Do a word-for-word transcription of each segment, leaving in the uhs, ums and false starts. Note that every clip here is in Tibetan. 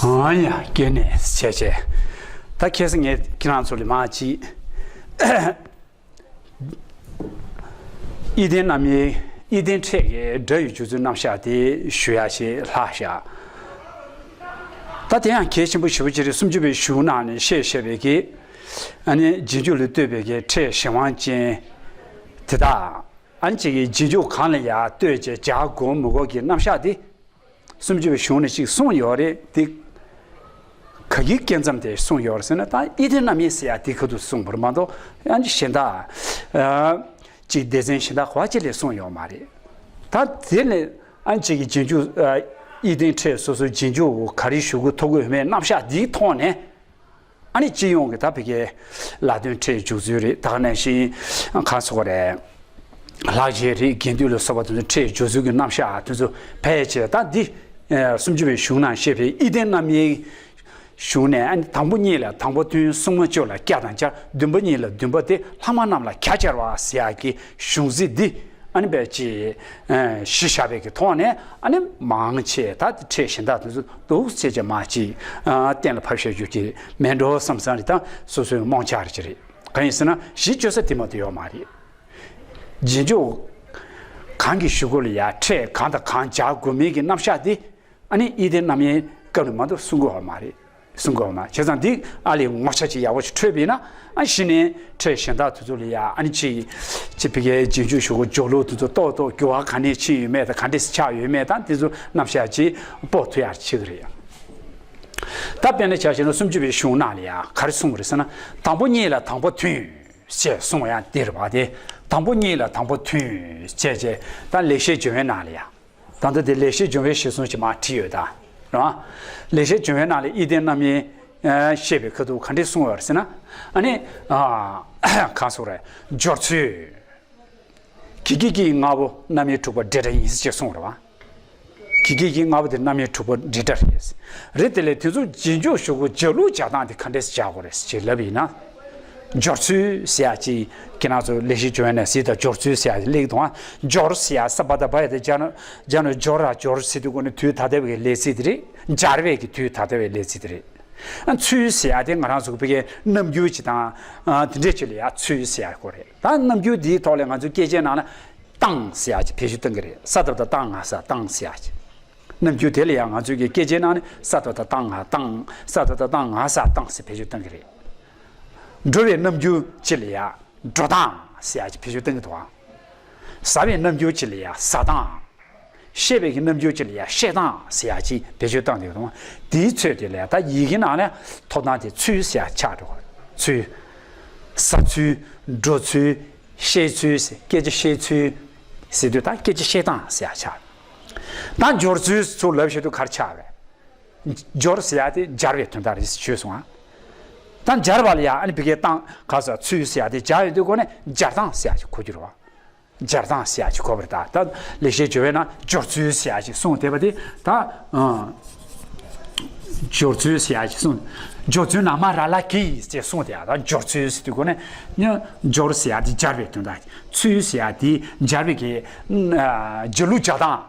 ཨང་ཡ་སྐྱེ་གནས་བྱས་བྱས། ད་ཁྱེད་ཚོ་ངས་ཁྱེད་རང་ཚོ་ལ་མ་ཅིག་ཨི་ལྡན་རྣམ་དབྱེ། ཨི་ལྡན་ཕྲད་ཀྱི་སྒྲ་ཡི་འཇུག་ཚུལ་རྣམ་གཞག་དེ་ཞུ་ཡ་ཞེས་ལྷག་བཞག་ད་དེ་ཡང་གལ་ཆེན་པོ་ཞེ་པོ་ཅིག་རེད། སུམ་ཅུ་པའི་གཞུང་ནང་ནས་བཤད་བཤད་པའི་གི། ཨ་ནི་རྗེས་འཇུག་ལ་ལྟོས་པའི་གི་ཕྲད་གཞན་དབང་ཅན་དེ་དག་ཨ་ནི་གཅིག་གིས་རྗེས་འཇུག་གང་ལ་ཡང་ལྟོས་བྱས་སྦྱར་དགོས་མི་དགོས་ཀྱི་རྣམ་གཞག་དེ། སུམ་ཅུ་པའི་གཞུང་ནས་གཅིག་གསུངས་ཡོད་རེད་དེ། ག་གི་སྐད་མཚམས་དེ་གསུངས་ཡོད་རེད་ཟེར་ན། ད་ཨི་ལྡན་རྣམ་དབྱེ་ཟེར་ཡ་དེ་ཁ་ཐུག་གསུངས་པ་རེད་མ་གཏོགས། ཡང་ཅིག་གཞན་དག་ཅིག་སྡེ་ཚན་གཞན་དག་ག་བ་ཅིག་ལ་གསུངས་ཡོད་མ་རེད། ད་དེ་ནས་ཨ་ནི་གཅིག་གི་རྗེས་འཇུག་ཨི་ལྡན་ཕྲད་སོ་སོའི་རྗེས་འཇུག་ག་རེ་ཞུ་དགོས་ཐུབ་དགོས་མེད་རྣམ་གཞག་འདིའི་ཐོག་ནས། ཨ་ནི་སྤྱི་ཡོངས་ཀྱི་ད་ཕ་གིའི་ལ་དོན་ཕྲད་འཇུག་ཚུལ་རེད། ད་ག་ནང་བཞིན་གང་ཟེར་དགོས་རེད། ལྷག་བཅས་རིགས་དགེ་འདུན་ལ་སོགས་པ་དེ་ཚོ་ཕྲད་འཇུག་ཚུལ་གྱི་རྣམ་གཞག་དེ་ཚོ་ཕལ་ཆེར་ད་འདི་སུམ་ཅུ་པའི་གཞུང་ནང་བཤད་པའི་ཨི་ལྡན་རྣམ་དབྱེའི་གཞུང་ནས། ཨ་ནི་དང་པོ་གཉིས་ལ་དང་པོ་མཐུན། གསུམ་མ་བཅུ་ལ་བརྒྱ་དང་བརྒྱ། བདུན་པ་གཉིས་ལ་བདུན་པ་སྟེ། ལྷག་མ་རྣམས་ལ་བརྒྱ་སྦྱར་བ་ཟེར་ཡག་གི་གཞུང་ཚིག་འདི་ཨ་ནི་དཔེ་ཅིག་གཞི་བཞག་པའི་གི་ཐོག་ནས། ཨ་ནི་མང་ཆེ་ད་ཕྲད་གཞན་དག་དེ་ཚོ་འདུག་ཟེར་བྱས་མ་ཅིག་གཏན་ལ་ཕབ་བཤད་རྒྱུ་ཅིག་མེད་འགྲོ་བསམ་བསམ་རེད། ད་སོ་སོའི་རྨོངས་འཆར་ཅིག་རེད། གང་ཡིན་ཟེར་ན་གཞི་བཅོལ་ས་དེ་མ་གཏོགས་ཡོད་མ་རེད། རྗེས་འཇུག་གང་གི་གཞུག་གུ་ལ་ཡང་ཕྲད་གང་དང་གང་སྦྱར་དགོས་མིན་གྱི་རྣམ་གཞག་འདི། ཨ་ནི་ཨི་ལྡན་རྣམ་དབྱེའི་སྐབས་ནས་མ་གཏོགས་གསུང་གི་ཡོད་མ་རེད། གསུང་གི་ཡོད་མ་རེད། བྱས་ཙང་འདི་ཨ་ལས་ངོ་ཚ་ཅིག་ཡག་པོ་ཞིག་འཕྲོད་པ་ཡིན་ན། ཨ་གཞི་ནས་ཕྲད་གཞན་དག་དེ་ཚོ་ལ་ཡང་ཨ་ནི་ཅིག་ཅིག་ཕ་གིའི་རྗེས་འཇུག་གཞུག་གུ་སྦྱོར་ལུགས་དེ་ཚོ་ཏོག་ཏོག་འགྱུར་བ་ག་ནས་ཕྱིན་ཡོད་མེད་དང་། ག་འདྲས་ཆགས་ཡོད་མེད་དང་། དེ་ཚོ་རྣམ་གཞག་ཅིག་དཔོག་ཐུབ་ཡག་ཆགས་ཀྱི་རེད། ད་དཔེར་ན་ཆ་བཞག་ན་སུམ་ཅུ་པའི་གཞུང་ནང་ལ་ཡང་ག་རེ་གསུངས་པ་རེད་ཟེར་ན། དང་པོ་གཉིས་ལ་དང་པོ་མཐུན་ཞེས་གསུངས་པ་ཡང་འདི་རེད་པ། དེ་དང་པོ་གཉིས་ལ་དང་པོ་མཐུན་ཞེས་བྱས། ད་ལེགས་བཤད་ལྗོན་དབང་ནང་ལ་ཡང་། ད་ལྟ་དེ་ལེགས་བཤད་ལྗོན་དབང་གཞིར་བཟུང་བྱས་མར་བྲིས་ཡོད་ད། རེད་པ། ལེགས་བཤད་ལྗོན་དབང་ནང་ལ་ཨི་ལྡན་རྣམ་དབྱེ་བཤད་པའི་ཁ་ཐུག་ག་འདྲས་གསུངས་ཡོད་རེད་ཟེར་ན། ཨ་ནི་གང་གསུངས་རེད། སྦྱོར་ཚུལ། གི་གི་གི་ལྔ་པོ་རྣམ་དབྱེ་དྲུག་པ་འབྲེལ་སྒྲ་ཡིན་ཞེས་གསུངས་རེད་པ། གི་གི་གི་ལྔ་པོ་དེ་རྣམ་དབྱེ་དྲུག་པ་འབྲེལ་སྒྲ་རེད། རེད། དེ་ལས་དེ་ཚོ་རྗེས་འཇུག་གཞུག་གུ་སྦྱར་ལུགས་སྦྱར་སྟངས་དེ་ག་འདྲས་སྦྱར་དགོས་རེད་ཅེས་ལབ་པ་ཡིན་ན། སྦྱོར་ཚུལ་ཟེར་ཡག་ཅིག་ཁྱེད་རང་ཚོ་ལེགས་བཤད་ལྗོན་དབང་ནས་གཟིགས་དང་། སྦྱོར་ཚུལ་ཟེར་ཡག་ཅིག་སླེབས་འདུག་ཨ། སྦྱོར་ཟེར་ཡག་ས་བ་ད་བ་ཡ་དེ་སྦྱར་ན། སྦྱར་ན་སྦྱོར་ར་སྦྱོར་ཟེར་དུས་གོ་ནས་དུས་ད་ལྟ་བའི་ལས་ཚིག་དེ་རེད། སྦྱར་བའི་གི་དུས་ད་ལྟ་བའི་ལས་ཚིག་དེ་རེད། ཨ་ཚུལ་ཟེར་ཡག་དེ་ང་རང་ཚོ་གི་ཕ་གིའི་རྣམ་འགྱུར་ཅིག་དང་། ཨ་དེ་འདྲས་ཅིག་ལ་ཡ་ཚུལ་ཟེར་ཡག་གོ་རེད། ད་རྣམ་འགྱུར་འདིའི་ཐོག་ལ་ང་ཚོའི་སྐད་ཆའི་ནང་ལ་སྟངས་ཟེར་ཡག་ཅིག་བེད་སྤྱོད་གཏོང་གི་རེད། ས་ད་བཏགས་སྟ་ང་ས་སྟངས་ཟེར་ཡག་ཅིག་རྣམ་འགྱུར་དེ་ལ་ཡང་ང་ཚོའི་གི་སྐད་ཆའི་ནང་ནས་ས་ད་བཏགས་སྟ་ང་སྟངས། ས་ད་བཏགས་སྟ་ང་ས་སྟངས་ཟེར་བེད་སྤྱོད་གཏོང་གི་རེད། འགྲོ་བའི་རྣམ་འགྱུར་ཅིག་ལ་ཡང་འགྲོ་སྟངས་ཟེར་ཡག་ཅིག་བེད་སྤྱོད་གཏོང་གི་འདུག་ཨ། ཟ་བའི་རྣམ་འགྱུར་ཅིག་ལ་ཡང་ཟ་སྟངས། བཤད་པའི་གི་རྣམ་འགྱུར་ཅིག་ལ་ཡང་བཤད་སྟངས་ཟེར་ཡག་ཅིག་བེད་སྤྱོད་བཏང་གི་འདུག་ཨ། དེའི་ཚོད་དེ་ལ་ཡང་ད་ཡི་གེ་ནང་ནས་ཐོབ་སྟངས་དེ་ཚུལ་ཟེར་ཡག་ཆགས་འགྲོ། ཚུལ། ཟ་ཚུལ། འགྲོ་ཚུལ། བཤད་ཚུལ་ཟེར། སྐད་ཆ་བཤད་ཚུལ་ཟེར་དུས་ད་སྐད་ཆ་བཤད་སྟངས་ཟེར་ཡག་ཆགས། ད་སྦྱོར་ཚུལ་ཚུར་ལབ་བཤད་དུས་ག་རེ་ཆགས་རེད། སྦྱོར་ཟེར་ཡག་དེ་སྦྱར་བའི་དོན་དག་རེད་ཞུས་སོང་ཨ། ད་སྦྱར་བ་ལ་ཡང་ཨ་ནི་ཕ་གིའི་སྟངས་ག་ཟེར། ཚུལ་ཟེར་ཡག་དེ་སྦྱར་ཡོང་དུས་གོ་ནས་སྦྱར་སྟངས་ཟེར་ཡག་ཅིག་གོ་རྒྱུ་རེད་བ། སྦྱར་སྟངས་ཟེར་ཡག་ཅིག་གོ་བ་རེད་ད། ད་ལེགས་བཤད་ལྗོན་དབང་ནང་སྦྱོར་ཚུལ་ཟེར་ཡག་ཅིག་གསུངས་བསྡད་པ་དེ་ད། ཨ། སྦྱོར་ཚུལ་ཟེར་ཡག་ཅིག་གསུངས། སྦྱོར་ཚུལ་ནང་མ་ར་ལ་གི་ཅེས་གསུངས་བསྡད་ཡག་ད་སྦྱོར་ཚུལ་ཟེར་དུས་གོ་ནས་ནི་སྦྱོར་ཟེར་ཡག་དེ་སྦྱར་བའི་དོན་དག་ཚུལ་ཟེར་ཡག་དེ་སྦྱར་བའི་གི། ཨ། སྦྱར་ལུགས་སྦྱར་སྟངས།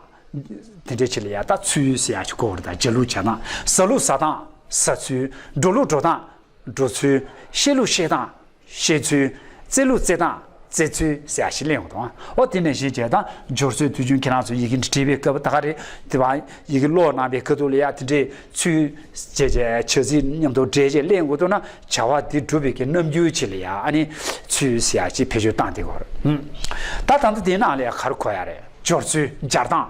དེ་འདྲའི་ཆེད་ལ་ཡ་ད་ཚུལ་ཟེར་ཡག་ཅིག་གོ་བར་ད་སྦྱར་ལུགས་སྦྱར་སྟངས། ཟ་ལུགས་ཟ་སྟངས་ཟ་ཚུལ། འགྲོ་ལུགས་འགྲོ་སྟངས་འགྲོ་ཚུལ། བཤད་ལུགས་བཤད་སྟངས་བཤད་ཚུལ། རྩེ་ལུགས་རྩེ་སྟངས་རྩེ་ཚུལ་ཟེར་ཡག་ཞིག་གླེང་ཡོང་དང་། ཨོ་དེ་ནས་གཞན་བྱས་ད་སྦྱོར་ཚུལ་དུས་རྒྱུན་ཁྱེད་རང་ཚོ་ཡི་གེ་འབྲི་བྲིས་པའི་སྐབས་ད་ག་རེ་དེ་བ་ཡི་གེ་ཀློག་གནང་བའི་ཁ་ཐུག་ལ་ཡ་དེ་འདྲའི་ཚུལ་བྱས་བྱས་བྱ་ཚིག་མཉམ་དུ་འབྲེལ་བྱས་གླེང་དགོས་འདུག་ན་བྱ་བ་དེ་སྒྲུབ་པའི་གི་རྣམ་འགྱུར་ཅིག་ལ་ཡ་ཨ་ནི་ཚུལ་ཟེར་ཡག་ཅིག་བེད་སྤྱོད་བཏང་བསྡད་ཀྱི་ཡོད་རེད། ད་ད་ལྟ་དེའི་ནང་ལ་ཡ་ག་རེ་གོ་ཡག་རེད། སྦྱོར་ཚུལ་སྦྱར་སྟངས།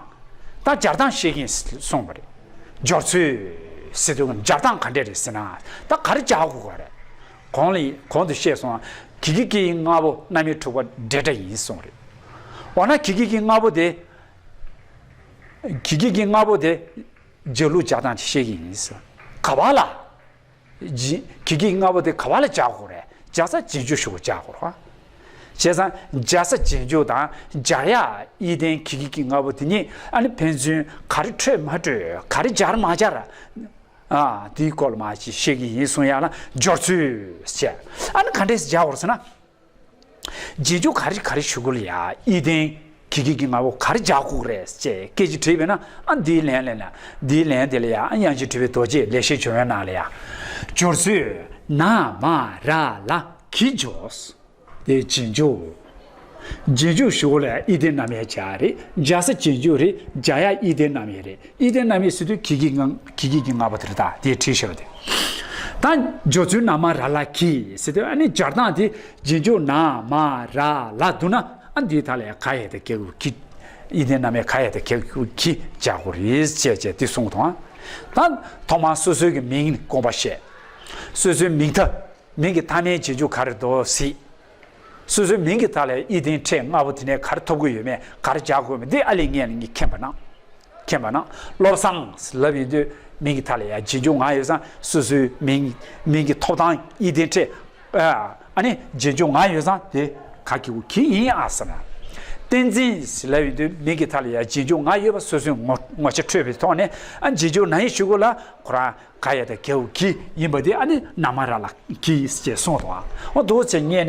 ད་སྦྱར་སྟངས་བཤད་ཀྱིན་གསུངས་པ་རེད། སྦྱོར་ཚུལ་ཟེར་དུས་སྦྱར་སྟངས་ག་འདྲས་རེད་ཟེར་ན། ད་ག་རེ་སྦྱར་དགོས་པ་རེད། གོང་ལ་གོང་དུ་བཤད་སོང་། གི་གི་གི་ལྔ་པོ་རྣམ་དབྱེ་དྲུག་པ་འབྲེལ་སྒྲ་ཡིན་གསུངས་རེད། འོ་ན་གི་གི་གི་ལྔ་པོ་དེ། གི་གི་གི་ལྔ་པོ་དེ་སྦྱར་ལུགས་སྦྱར་སྟངས་ཅིག་བཤད་ཀྱི་ཡིན་ཟེར། ག་བ་ལ། གི་གི་ལྔ་པོ་དེ་ག་བ་ལ་སྦྱར་དགོས་རེད། སྦྱར་ས་རྗེས་འཇུག་གཞུག་གུ་སྦྱར་དགོས་རེད་བ། བྱས་ཙང་སྦྱར་ས་རྗེས་འཇུག་དང་སྦྱར་ཡག་ཨི་ལྡན་གི་གི་གི་ལྔ་པོ་དེ་གཉིས་ཨ་ནི་ཕན་ཚུན་ག་རེ་འཕྲོད་མ་འཕྲོད། ག་རེ་སྦྱར་མ་སྦྱར། ཨ་དེའི་སྐོར་ལ་མ་ཅིག་བཤད་ཀྱི་ཡིན་གསུང་ཡག་ལ་སྦྱོར་ཚུལ་བྱས། ཨ་ནི་ག་འདྲས་སྦྱར་དགོས་ཟེར་ན། རྗེས་འཇུག་ག་རེ་ག་རེ་གཞུག་གུ་ལ་ཡ་ཨི་ལྡན་གི་ གི་གེ་གི་ལྔ་པོ་ག་རེ་སྦྱར་དགོས་རེད་ཅེས་སྐད་ཆ་དྲིས་པས་ན། ཨ་འདིའི་ལན་ལན་ལ་འདིའི་ལན་དེ་ལ་ཡ། ཨ་དབྱངས་ཅན་གྲུབ་པའི་རྡོ་རྗེས་ལེགས་བཤད་ལྗོན་དབང་ནང་ལ་ཡ། སྦྱོར་ཚུལ་ན་མ་ར་ལ་གིས་སྦྱོར། དེ་རྗེས་འཇུག་རྗེས་འཇུག་ཞུ་བ་ལ་ཡ་ཨི་ལྡན་རྣམ་དབྱེ་སྦྱར་རེད། སྦྱར་ས་རྗེས་འཇུག་རེད། སྦྱར་ཡ་ཨི་ལྡན་རྣམ་དབྱེ་རེད། ཨི་ལྡན་རྣམ་དབྱེ་ཟེར་དུས་གི་གེ་གི་ལྔ་གི་གེ་གི་ལྔ་པོ་དེ་རེད། ད་དེ་བྲིས་བཞག་པ་དེ། ད་སྦྱོར་ཚུལ་ན་མ་ར་ལ་གིས་ཟེར་དུས། ཨ་ནི་སྦྱར་སྟངས་དེ་རྗེས་འཇུག་ན་མ་ར་ལ་འདུག་ན། ཨ་འདིའི་མཐའ་ལ་ཡ་ག་ཡ་དང་གི་གུ་གི། ཨི་ལྡན་རྣམ་དབྱེ་ག་ཡ་དང་གི་གུ་གིས་སྦྱར་དགོས་རེད་ཅེས་བྱས་དེ་གསུངས་དང་། ད་ཐོག་མར་སོ་སོའི་གི་མིང་དགོངས་པ་བཞེས། སོ་སོའི་མིང་མཐའ། མིང་གི་མཐའ་མའི་རྗེས་འཇུག་ག་རེ་འདུག་གཟིགས། སོ་སོའི་མིང་གི་མཐའ་ལ་ཡ་ཨི་ལྡན་ཕྲད་ལྔ་པོ་དེ་ནས་ག་རེ་ཐོབ་ཀྱི་ཡོད་མེད། ག་རེ་སྦྱར་དགོས་མེད། འདི་ཨ་ལས་ངས་ལ་ངས་མཁྱེན་པ་ན། མཁྱེན་པ་ན། བློ་བཟང་ལབ་ཡིན་དུས་མིང་གི་མཐའ་ལ་ཡ་རྗེས་འཇུག་ང་ཡོད་ཙང་། སོ་སོའི་མིང་མིང་གི་ཐོབ་ཐང་ཨི་ལྡན་ཕྲད། ཨ་ནི་རྗེས་འཇུག་ང་ཡོད་ཙང་དེ་ག་གི་གུ་གི་ཡིན་ཨ་ཟེར་ན། བསྟན་འཛིན་ལབ་ཡིན་དུས་མིང་གི་མཐའ་ལ་ཡ་རྗེས་འཇུག་ང་ཡོད་པ་སོ་སོའི་ངོ་ངོ་ཆ་འཕྲོད་པའི་ཐོག་ནས། ཨ་རྗེས་འཇུག་ན་ཡི་གཞུག་གུ་ལ་ཁོ་རང་ག་ཡ་དང་གི་གུ་གིས་ཡིན་པ་དེ། ཨ་ནི་ན་མ་ར་ལ་གིས་ཅེས་གསུངས་འདུག་ཨ། འོ་འདུག་ཅེས་ངས་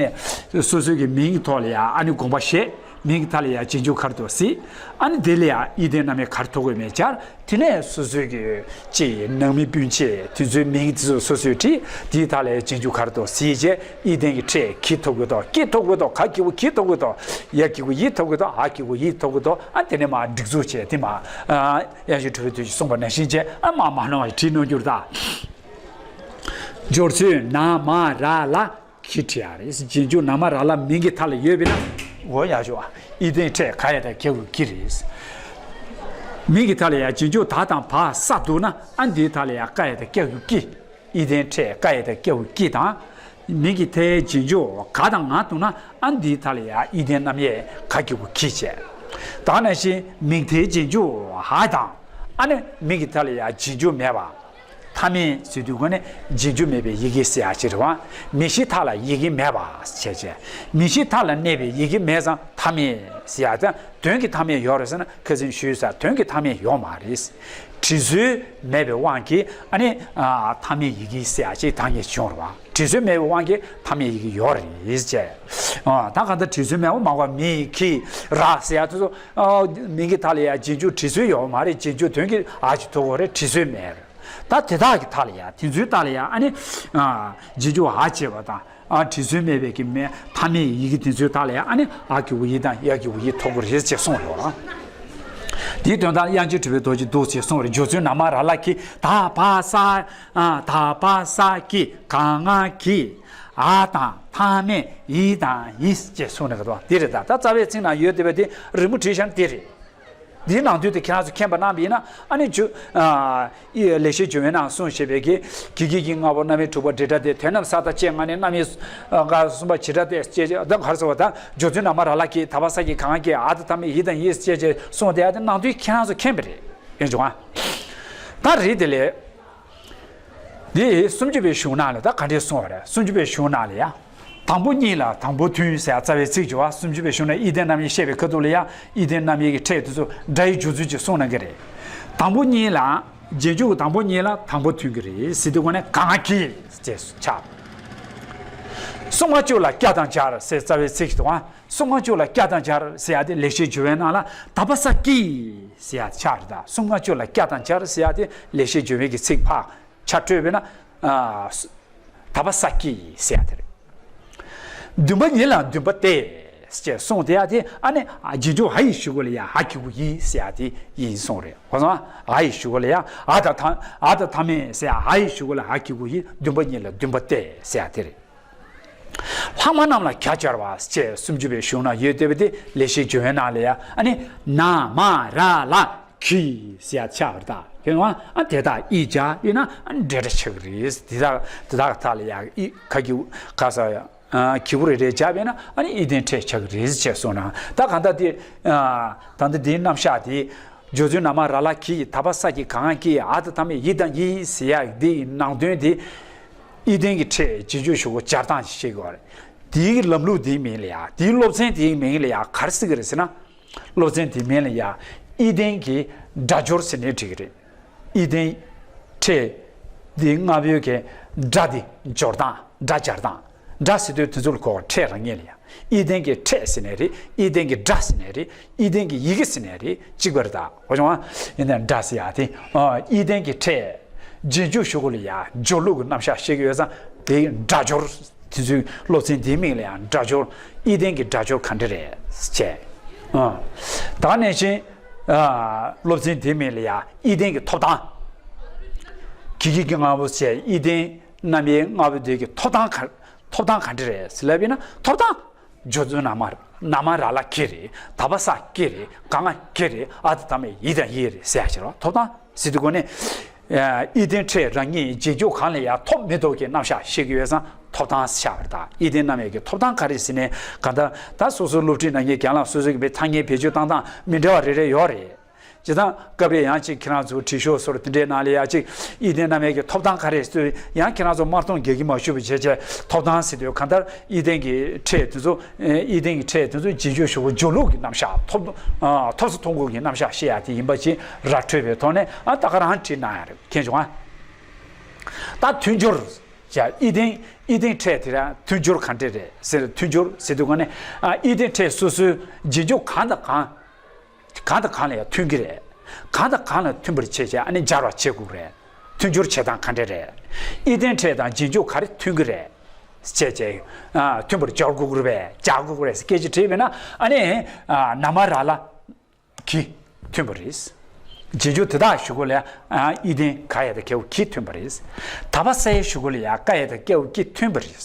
ནས་སོ་སོའི་གི་མིང་གི་ཐོག་ལ་ཡ་ཨ་ནི་དགོངས་པ་བཞེས། མིང་གི་མཐའ་ལ་ཡ་རྗེས་འཇུག་ག་རེ་འདུག་གཟིགས། ཨ་ནི་དེ་ལ་ཡ་ཨི་ལྡན་རྣམ་དབྱེ་ག་རེ་ཐོབ་དགོས་མེད་སྦྱར། དེ་ནས་སོ་སོའི་གི་ཅི་ནང་མི་སྤུན་མཆེད་དེ་ཚོའི་མིང་དེ་ཚོ་སོ་སོས་བྲིས། དེའི་མཐའ་ལ་ཡ་རྗེས་འཇུག་ག་རེ་འདུག་གཟིགས་བྱས། ཨི་ལྡན་གྱི་ཕྲད་གིས་ཐོབ་དགོས་འདུག་གིས་ཐོབ་དགོས་འདུག་ག་གི་གུ་གིས་ཐོབ་དགོས་འདུག་ཡ་གི་གུ་ཡིས་ཐོབ་དགོས་འདུག་ཧ་གི་གུ་ཧིས་ཐོབ་དགོས་འདུག་ཨ་དེ་ནས་མར་སྒྲིག་འཛུགས་བྱས། དེ་མར་ཨ་དབྱངས་ཅན་གྲུབ་པའི་རྡོ་རྗེས་གསུངས་པ་ནང་བཞིན་བྱས། ཨ་མར་མ་ནོར་བ་ཞིག་བྲིས་གནང་རྒྱུ་རེད་ད། སྦྱོར་ཚུལ་ན་མ་ར་ལ་གིས་བྲིས་ཡ་རེད། རྗེས་འཇུག་ན་མ་ར་ལ་མིང་གི་མཐའ་ལ་ཡོད་པས་ན། འོ་ཡག་ཤོས། ཨི་ལྡན་ཕྲད་ག་ཡ་དང་གི་གུ་གིས་རེད། མིང་གི་མཐའ་ལ་ཡ་རྗེས་འཇུག་ད་དང་བ་ས་འདུག་ན། ཨ་འདིའི་མཐའ་ལ་ཡ་ཀ་ཡ་དང་གི་གུ་ཀི། ཨི་ལྡན་ཕྲད་ཀ་ཡ་དང་གི་གུ་ཀི་དང་། མིང་གི་མཐའི་རྗེས་འཇུག་ག་དང་ང་འདུག་ན། ཨ་འདིའི་མཐའ་ལ་ཡ་ཨི་ལྡན་རྣམ་དབྱེ་ག་གི་གུ་གིས་བྱས། ད་ནང་བཞིན་མིང་མཐའི་རྗེས་འཇུག་ཧ་དང་། ཨ་ནི་མིང་གི་མཐའ་ལ་ཡ་རྗེས་འཇུག་མེད་པ། མཐའ་མེད་ཟེར་དུས་སྒོ་ནས་རྗེས་འཇུག་མེད་པའི་ཡི་གེ་ཟེར་ཡ་ཅིག་རེད་བ། མིང་གཞིའི་མཐའ་ལ་ཡི་གེ་མེད་པ་བྱས་བྱས། མིང་གཞིའི་མཐའ་ལ་གནས་པའི་ཡི་གེ་མེད་ཙང་མཐའ་མེད་ཟེར་ཡ་དང་། དོན་གྱི་མཐའ་མེད་ཡོད་རེད་ཟེར་ན། ཁ་སང་ཞུས་ས་དོན་གྱི་མཐའ་མེད་ཡོད་མ་རེད། བྲི་སྲོལ་མེད་པའི་དབང་གིས་ཨ་ནི་ཨ་མཐའ་མེད་ཡི་གེ་ཟེར་ཡ་ཅིག་ད་ངས་བྱུང་རེད་བ། བྲི་སྲོལ་མེད་པའི་དབང་གིས་མཐའ་མེད་ཡི་གེ་ཡོད་རེད་ཅེས། ཨ་ད་གང་ལྟར་བྲི་སྲོལ་མེད་པ་མང་བ་མི་གི་ར་ཟེར་ཡ་དེ་ཚོ། ཨ་མིང་གི་མཐའ་ལ་ཡ་རྗེས་འཇུག་བྲི་སྲོལ་ཡོད་མ་རེད། རྗེས་འཇུག་དོན་གྱི་ཨ་ཅིག་ཐོབ་དགོས་རེད། བྲི་སྲོལ་མེད་རེད། ད་དེ་དག་གི་མཐའ་ལ་ཡ། དེ་ཚོའི་མཐའ་ལ་ཡ་ཨ་ནི་ཨ་རྗེས་འཇུག་ཨ་བྱས་པ་དང་། ཨ་བྲི་སྲོལ་མེད་པའི་གི་མེད་མཐའ་མེད་ཡི་གེ་དེ་ཚོའི་མཐའ་ལ་ཡ་ཨ་ནི་ཨ་གི་གུ་ཡི་དང་ཡ་གི་གུ་ཡི་ཐོབ་དགོས་རེད་ཅེས་གསུངས་ཡོད་ལ། དེའི་དོན་དག་དབྱངས་ཅན་གྲུབ་པའི་རྡོ་རྗེས་འདུག་ཅེས་གསུངས་རེད། སྦྱོར་ཚུལ་ན་མ་ར་ལ་གིས། ད་བ་ས་ཨ་ད་བ་ས་གི་ག་ང་གི། ཨ་དང་མཐའ་མེད་ཡི་དང་ཡིས་ཅེས་གསུངས་ནས་ག་དོ་དེ་རེད། ད་ད་རྩ་བའི་ཚིག་ནང་ཡོད་བསྡད་པ་དེ་རི་མོ་བྲིས་བཞག་ན་དེ་རེད། འདིའི་ནང་དོན་དེ་ཁྱེད་རང་ཚོ་མཁྱེན་པ་གནང་བ་ཡིན་ན། ཨ་ནི་ཇོ་ཨ་ཡི་ལེགས་བཤད་ལྗོན་དབང་ནང་གསུངས་བཞག་པའི་གི་གི་གེ་གི་ལྔ་པོ་རྣམ་དབྱེ་དྲུག་པ་འབྲེལ་སྒྲ་སྟེ། དོན་རྣམས་ས་མཐའ་ཅན་ལྔ་ནི་རྣམ་དབྱེ་ཨ་ག་གསུམ་པ་བྱེད་སྒྲ་སྟེ་ཅེས་ཅེས། ད་ག་རེ་ཟེར་བ། ད་སྦྱོར་ཚུལ་ན་མ་ར་ལ་གིས། ད་བ་ས་གི་ག་ང་གི། ཨ་དང་མཐའ་མེད་ཡི་དང་ཡིས་ཅེས་ཅེས་གསུངས་ཏེ། ཨ་དེ་ནང་དོན་ཁྱེད་རང་ཚོ་མཁྱེན་པ་རེད། ཡིན་བྱུང་ཨ། ད་རེད་དེ་ལས། འདི་སུམ་ཅུ་པའི་གཞུང་ནང་ལ་ད་ག་འདྲས་གསུངས་པ་རེད། སུམ་ཅུ་པའི་གཞུང་ནང་ལ་ཡ། དང་པོ་གཉིས་ལ་དང་པོ་མཐུན་ཟེར་ཡ་རྩ་བའི་ཚིག་ཅིག་ཡོད་པ། སུམ་ཅུ་པའི་གཞུང་ནས་ཨི་ལྡན་རྣམ་དབྱེ་བཤད་པའི་ཁ་ཐུག་ལ་ཡ། ཨི་ལྡན་རྣམ་དབྱེ་གི་ཕྲད་དེ་ཚོ་སྒྲ་ཡི་སྦྱོར་ཚུལ་ཅིག་གསུངས་གནང་གི་རེད། དང་པོ་གཉིས་ལ། རྗེས་འཇུག་གི་དང་པོ་གཉིས་ལ་དང་པོ་མཐུན་གྱི་རེད་ཟེར་དུས་སྒོ་ནས་ག་ང་གི་ཅེས་ཆགས། གསུམ་ལྔ་བཅུ་ལ་སྐྱ་དང་སྦྱར་ཟེར་རྩ་བའི་ཚིག་ཅིག་འདུག་ག་གསུམ་ལྔ་བཅུ་ལ་སྐྱ་དང་སྦྱར་ཟེར་ཡ་དེ་ལེགས་བཤད་ལྗོན་དབང་ནང་ལ་ད་བ་ས་ཀི་ཟེར་ཡ་ཆགས་རེད། ད་གསུམ་ལྔ་བཅུ་ལ་སྐྱ་དང་སྦྱར་ཟེར་ཡ་དེ་ལེགས་བཤད་ལྗོན་དབང་གི་ཚིག་ཕར་ཆ་འཕྲོད་པས་ན། ཨ་ད་བ་ས་ཀི་ཟེར་ཡ་དེ་རེད། བདུན་པ་ཉིད་ལ་བདུན་པ་སྟེ་ཅེས་གསུངས་དེ་ཡ་དེ། ཨ་ནི་ཨ་རྗེས་འཇུག་ཧ་ཡི་གཞུག་གུ་ལ་ཡ་ཧ་གི་གུ་ཡི་ཟེར་ཡ་དེ་ཡིན་གསུངས་རེད། གོ་སོང་ཨ། ཧ་ཡི་གཞུག་གུ་ལ་ཡ་ཨ་དང་ཐ་ཨ་དང་མཐའ་མེད་ཟེར་ཡ་ཧ་ཡི་གཞུག་གུ་ལ་ཧ་གི་གུ་ཡི། བདུན་པ་ཉིད་ལ་བདུན་པ་སྟེ་ཟེར་ཡ་དེ་རེད། ལྷག་མ་རྣམས་ལ་ག་སྦྱར་བ་ཅེས་སུམ་ཅུ་པའི་གཞུང་ན་ཡོད་བསྡད་པ་དེ་ལེགས་བཤད་ལྗོན་དབང་ནང་ལ་ཡ། ཨ་ནི་ན་མ་ར་ལ་གིས་ཟེར་ཡ་ཆགས་པ་རེད་ད། ཁྱོད་ཨ་དེ་དག་ཨི་སྦྱར་ཡིན་ན་ཨ་ནི་འབྲེལ་སྒྲ་ཆགས་ཀྱི་རེད། དེ་དག་དེ་དག་གི་མཐའ་ལ་ཡ་ཨི་ག་གི་ག་ས་ཡ་གི་གུ་རེ་རེ་སྦྱར་བས་ན་ཨ་ནི་ཨི་ལྡན་ཕྲད་ཆགས་ཀྱི་རེད་ཅེས་གསུངས་ན། ད་གང་ལྟར་དེ་ད་ལྟ་དེའི་རྣམ་གཞག་དེ། སྦྱོར་ཚུལ་ན་མ་ར་ལ་གིས། ད་བ་ས་ཀི་ག་ང་གི། ཨ་དང་མཐའ་མེད་ཡི་དང་ཡིས་ཟེར་ཡ་འདིའི་ནང་དོན་དེ། ཨི་ལྡན་གྱི་ཕྲད་རྗེས་འཇུག་གཞུག་གུ་སྦྱར་སྟངས་ཤིག་ཤེས་དགོས་རེད། དེའི་ལམ་ལུགས་དེའི་མིང་ལ་ཡ། དེའི་སློབ་ཚན་དེའི་མིང་ལ་ཡ་ག་རེ་ཟེར་གི་རེད་ཟེར་ན། སློབ་ཚན་དེའི་མིང་ལ་ཡ་ཨི་ལྡན་གྱི་སྒྲ་སྦྱོར་ཟེར་ནས་བྲིས་ཀྱི་རེད། ཨི་ལྡན་ཕྲད་དེ་ལྔ་པོའི་གི་སྒྲ་དེ་སྦྱོར་སྟངས། སྒྲ་སྦྱར་སྟངས། སྒྲ་ཟེར་དུས་དེ་ཚོ་ལ་གོ་བ། ཕྲད་རང་ཉིད་ལ་ཡ། ཨི་ལྡན་གྱི་ཕྲད་ཟེར་ནའི་རེད། ཨི་ལྡན་གྱི་སྒྲ་ཟེར་ནའི་རེད། ཨི་ལྡན་གྱི་ཡི་གེ་ཟེར་ནའི་རེད། གཅིག་པ་རེད་ད། གོ་བྱུང་ཨ། ཡིན་ནའི་སྒྲ་ཟེར་ཡ་དེ། ཨ། ཨི་ལྡན་གྱི་ཕྲད། རྗེས་འཇུག་ཞུ་གོ་ལ་ཡ་སྦྱོར་ལུགས་ཀྱི་རྣམ་གཞག་བཤད་ཀྱི་ཡོད་ཙང་དེ་སྒྲ་སྦྱོར། དེ་ཚོའི་སློབ་ཚན་དེའི་མིང་ལ་ཡང་སྒྲ་སྦྱོར། ཨི་ལྡན་གྱི་སྒྲ་སྦྱོར་ག་འདྲ་རེད་ཟེར་བྱས། ཨ། ད་ག་ནང་བཞིན། ཨ། སློབ་ཚན་དེའི་མིང་ལ་ཡང་ཨི་ལྡན་གྱི་ཐོབ་ཐང་། གི་གི་གི་ལྔ་པོ་བྱས། ཨི་ལྡན་རྣམ་དབྱེ་ལྔ་པོ་དེ་གི་ཐོབ་ཐང་ག། ཐོབ་ཐང་ག་འདྲ་རེད་ཟེར་ལབ་ཡིན་ན། ཐོབ་ཐང་། སྦྱོར་ཚུལ་ན་མ། ན་མ་ར་ལ་གི་རེད། ད་བ་ས་གི་རེད། ག་ང་གི་རེད། འ་ད་མ་ཡི་དང་ཡི་རེད་ཟེར་ཡ་ཅིག་རེད། ཐོབ་ཐང་ཟེར་དུས་གོ་ནས། ཨི་ལྡན་ཕྲད་རང་ཉིད་རྗེས་འཇུག་གང་ལ་ཡང་ཐོབ་མི་ཐོབ་ཀྱི་རྣམ་གཞག་བཤད་ཀྱི་ཡོད་ཙང་ཐོབ་ཐང་ཟེར་བ་རེད་ད། ཨི་ལྡན་རྣམ་དབྱེ་གི་ཐོབ་ཐང་ག་རེ་ཟེར་ནས་གང་ལྟར་ད་སོ་སོའི་སློབ་ཁྲིད་གནང་མཁན་རྒན་ལགས་སོ་སོ་གི་བའི་ཐ་སྙད་བེད་སྤྱོད་བཏང་སྟངས་མི་འདྲ་བ་རེ་རེ་ཡོད་རེད། སྤྱིར་བཏང་སྐབས་རེ་ཡང་ཅིག་ཁྱེད་རང་ཚོ་དྲི་ཤོག་སོགས་དེ་འདྲའི་ནང་ལ་ཡང་ཅིག་ཨི་ལྡན་རྣམ་དབྱེ་གི་ཐོབ་ཐང་ག་རེ་ཟེར་དུས་ཡང་ཁྱེད་རང་ཚོ་དམར་མདོག་རྒྱག་གི་མ་བཞུགས་པ་བྱས་བྱས་ཐོབ་ཐང་ཟེར་དུས་གང་ལྟར་ཨི་ལྡན་གྱི་ཕྲད་དེ་ཚོ། ཨི་ལྡན་གྱི་ཕྲད་དེ་ཚོ་རྗེས་འཇུག་ཞུ་གོ་སྦྱོར་ལུགས་ཀྱི་རྣམ་གཞག་ཐོབ། ཨ། ཐོབ་ས་མཐོང་གོ་གི་རྣམ་གཞག་བཤད་ཡ་དེ་ཡིན་པ་ཅིག་ར་འཕྲོད་པའི་ཐོག་ནས། ཨ། ད་ག་རང་བྲིས་གནང་ཡ་རེད། མཁྱེན་བྱུང་ཨ། ད་མཐུན་སྦྱོར་བྱས། ཨི་ལྡན། ཨི་ལྡན་ཕྲད་དེ་ར་མཐུན་སྦྱོར་ག་འདྲ་རེད་ཟེར། མཐུན་སྦྱོར་ཟེར་དུས་ག་ནས། ཨ། ཨི་ལྡན་ཕྲད་སོ་སོའི་རྗེས་འཇུག་གང་དང་གང་། གང་དང་གང་ལ་ཡང་མཐུན་གྱི་རེད། གང་དང་གང་ལ་མཐུན་པར་བྱེད་བྱས་ཨ་ནི་སྦྱར་བ་བྱེད་དགོས་རེད། མཐུན་སྦྱོར་བྱེད་སྟངས་ག་འདྲ་རེད། ཨི་ལྡན་ཕྲད་དང་རྗེས་འཇུག་ག་རེ་མཐུན་གྱི་རེད། བྱས་བྱས། ཨ། མཐུན་པར་སྦྱར་དགོས་ཀྱི་རེད་པས། སྦྱར་དགོས་ཀྱི་རེད་ཟེར་སྐད་ཆ་དྲིས་པས་ན། ཨ་ནི། ཨ། ན་མ་ར་ལ་གི་མཐུན་པ་རེད། རྗེས་འཇུག་དེ་དག་ཞུ་གོ་ལ་ཡ། ཨ། ཨི་ལྡན་ག་ཡ་དང་ག་གི་གུ་གི་མཐུན་པ་རེད། ད་བ་ས་ཡ་ཞུ་གོ་ལ་ཡ་ཀ་ཡ་དང་ཀ་གི་གུ་གི་མཐུན་པ་རེད།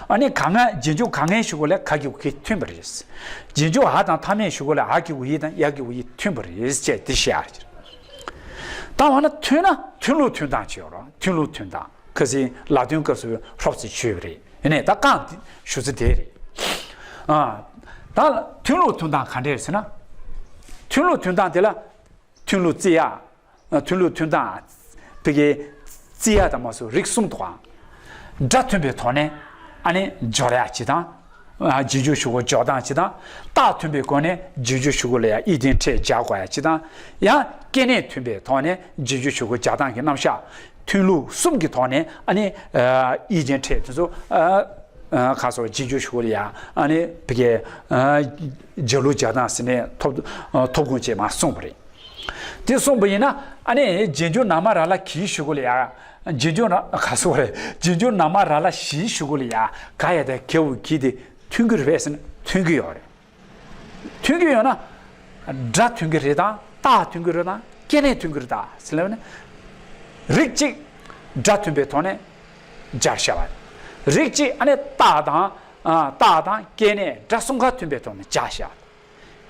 ཨ་ནི་ག་ང་། རྗེས་འཇུག་ག་ངའི་ཞུ་གོ་ལ་ག་གི་གུ་གི་མཐུན་པ་རེད། རྗེས་འཇུག་འ་དང་མཐའ་མེད་ཞུ་གོ་ལ་འ་གི་གུ་འི་དང་ཡ་གི་གུ་ཡི་མཐུན་པ་རེད་ཅེས་དེ་བཤད་ཡ་རེད། ད་འོ་ན་མཐུན་ན་མཐུན་ལུགས་མཐུན་སྟངས་ཅིག་ཡོད་རེད། མཐུན་ལུགས་མཐུན་སྟངས་ཁ་སང་ལ་དོན་སྐབས་སུ་ཧྲོབ་ཙམ་ཞུས་པ་རེད། ཡིན་ནའི་ད་རྐང་དེ་ཞུ་ཚུལ་དེ་རེད། ཨ། ད་མཐུན་ལུགས་མཐུན་སྟངས་ག་འདྲས་ཟེར་ན། མཐུན་ལུགས་མཐུན་སྟངས་དེ་ལ་མཐུན་ལུགས་བརྩི་ཡ། མཐུན་ལུགས་མཐུན་སྟངས་དེ་གའི་བརྩི་ཡ་དང་མ་སོགས་རིགས་གསུམ་འདུག་ཨང་། སྒྲ་མཐུན་པའི་ཐོག་ནས་ཨ་ནི་སྦྱོར་ཡ་ཅིག་དང་། ཨ། རྗེས་འཇུག་ཞུ་གོ་འཇོག་སྟངས་ཅིག་དང་། རྟགས་མཐུན་པའི་སྒོ་ནས་རྗེས་འཇུག་ཞུ་གོ་ལ་ཡ་ཨི་ལྡན་ཕྲད་སྦྱར་དགོས་ཡ་ཅིག་དང་། ཡང་སྐྱེ་གནས་མཐུན་པའི་ཐོག་ནས་རྗེས་འཇུག་ཞུ་གོ་སྦྱར་སྟངས་ཀྱི་རྣམ་གཞག་མཐུན་ལུགས་གསུམ་གྱི་ཐོག་ནས་ཨ་ནི། ཨ། ཨི་ལྡན་ཕྲད་དེ་ཚོ། ཨ། ཨ། ཁ་སོགས་རྗེས་འཇུག་ཞུ་གོ་ལ་ཡ་ཨ་ནི་བི་གའི། ཨ། སྦྱར་ལུགས་སྦྱར་སྟངས་ཟེར་ནས་ཐོབ། ཨ། ཐོབ་དགོངས་བཅས་མ་གསུངས་པ་རེད། དེ་གསུངས་པ་ཡིན་ན་ཨ་ནི་རྗེས་འཇུག་ན་མ་ར་ལ་གིས་ཞུ་གོ་ལ་ཡ། རྗེས་འཇུག་ན་ག་སོགས་རེད། རྗེས་འཇུག་ན་མ་ར་ལ་ཞིས་ཞུ་གོ་ལ་ཡ་ག་ཡ་དང་ག་གི་གུ་གི་དེ་མཐུན་གྱི་རེད་པས་ཟེར་ན་མཐུན་གྱི་ཡོད་རེད། མཐུན་གྱི་ཡོད་ན། སྒྲ་མཐུན་གྱི་རེད་དང་རྟགས་མཐུན་གྱི་རེད་དང་སྐྱེ་གནས་མཐུན་གྱི་རེད་ད་ཟེར་ལབ་ན། རིགས་གཅིག་སྒྲ་མཐུན་པའི་ཐོག་ནས་སྦྱར་བྱ་བ། རིགས་གཅིག་ཨ་ནི་རྟགས་དང་། ཨ། རྟགས་དང་སྐྱེ་གནས་སྒྲ་གསུམ་ཀ་མཐུན་པའི་ཐོག་ནས་སྦྱར་བྱ་བ།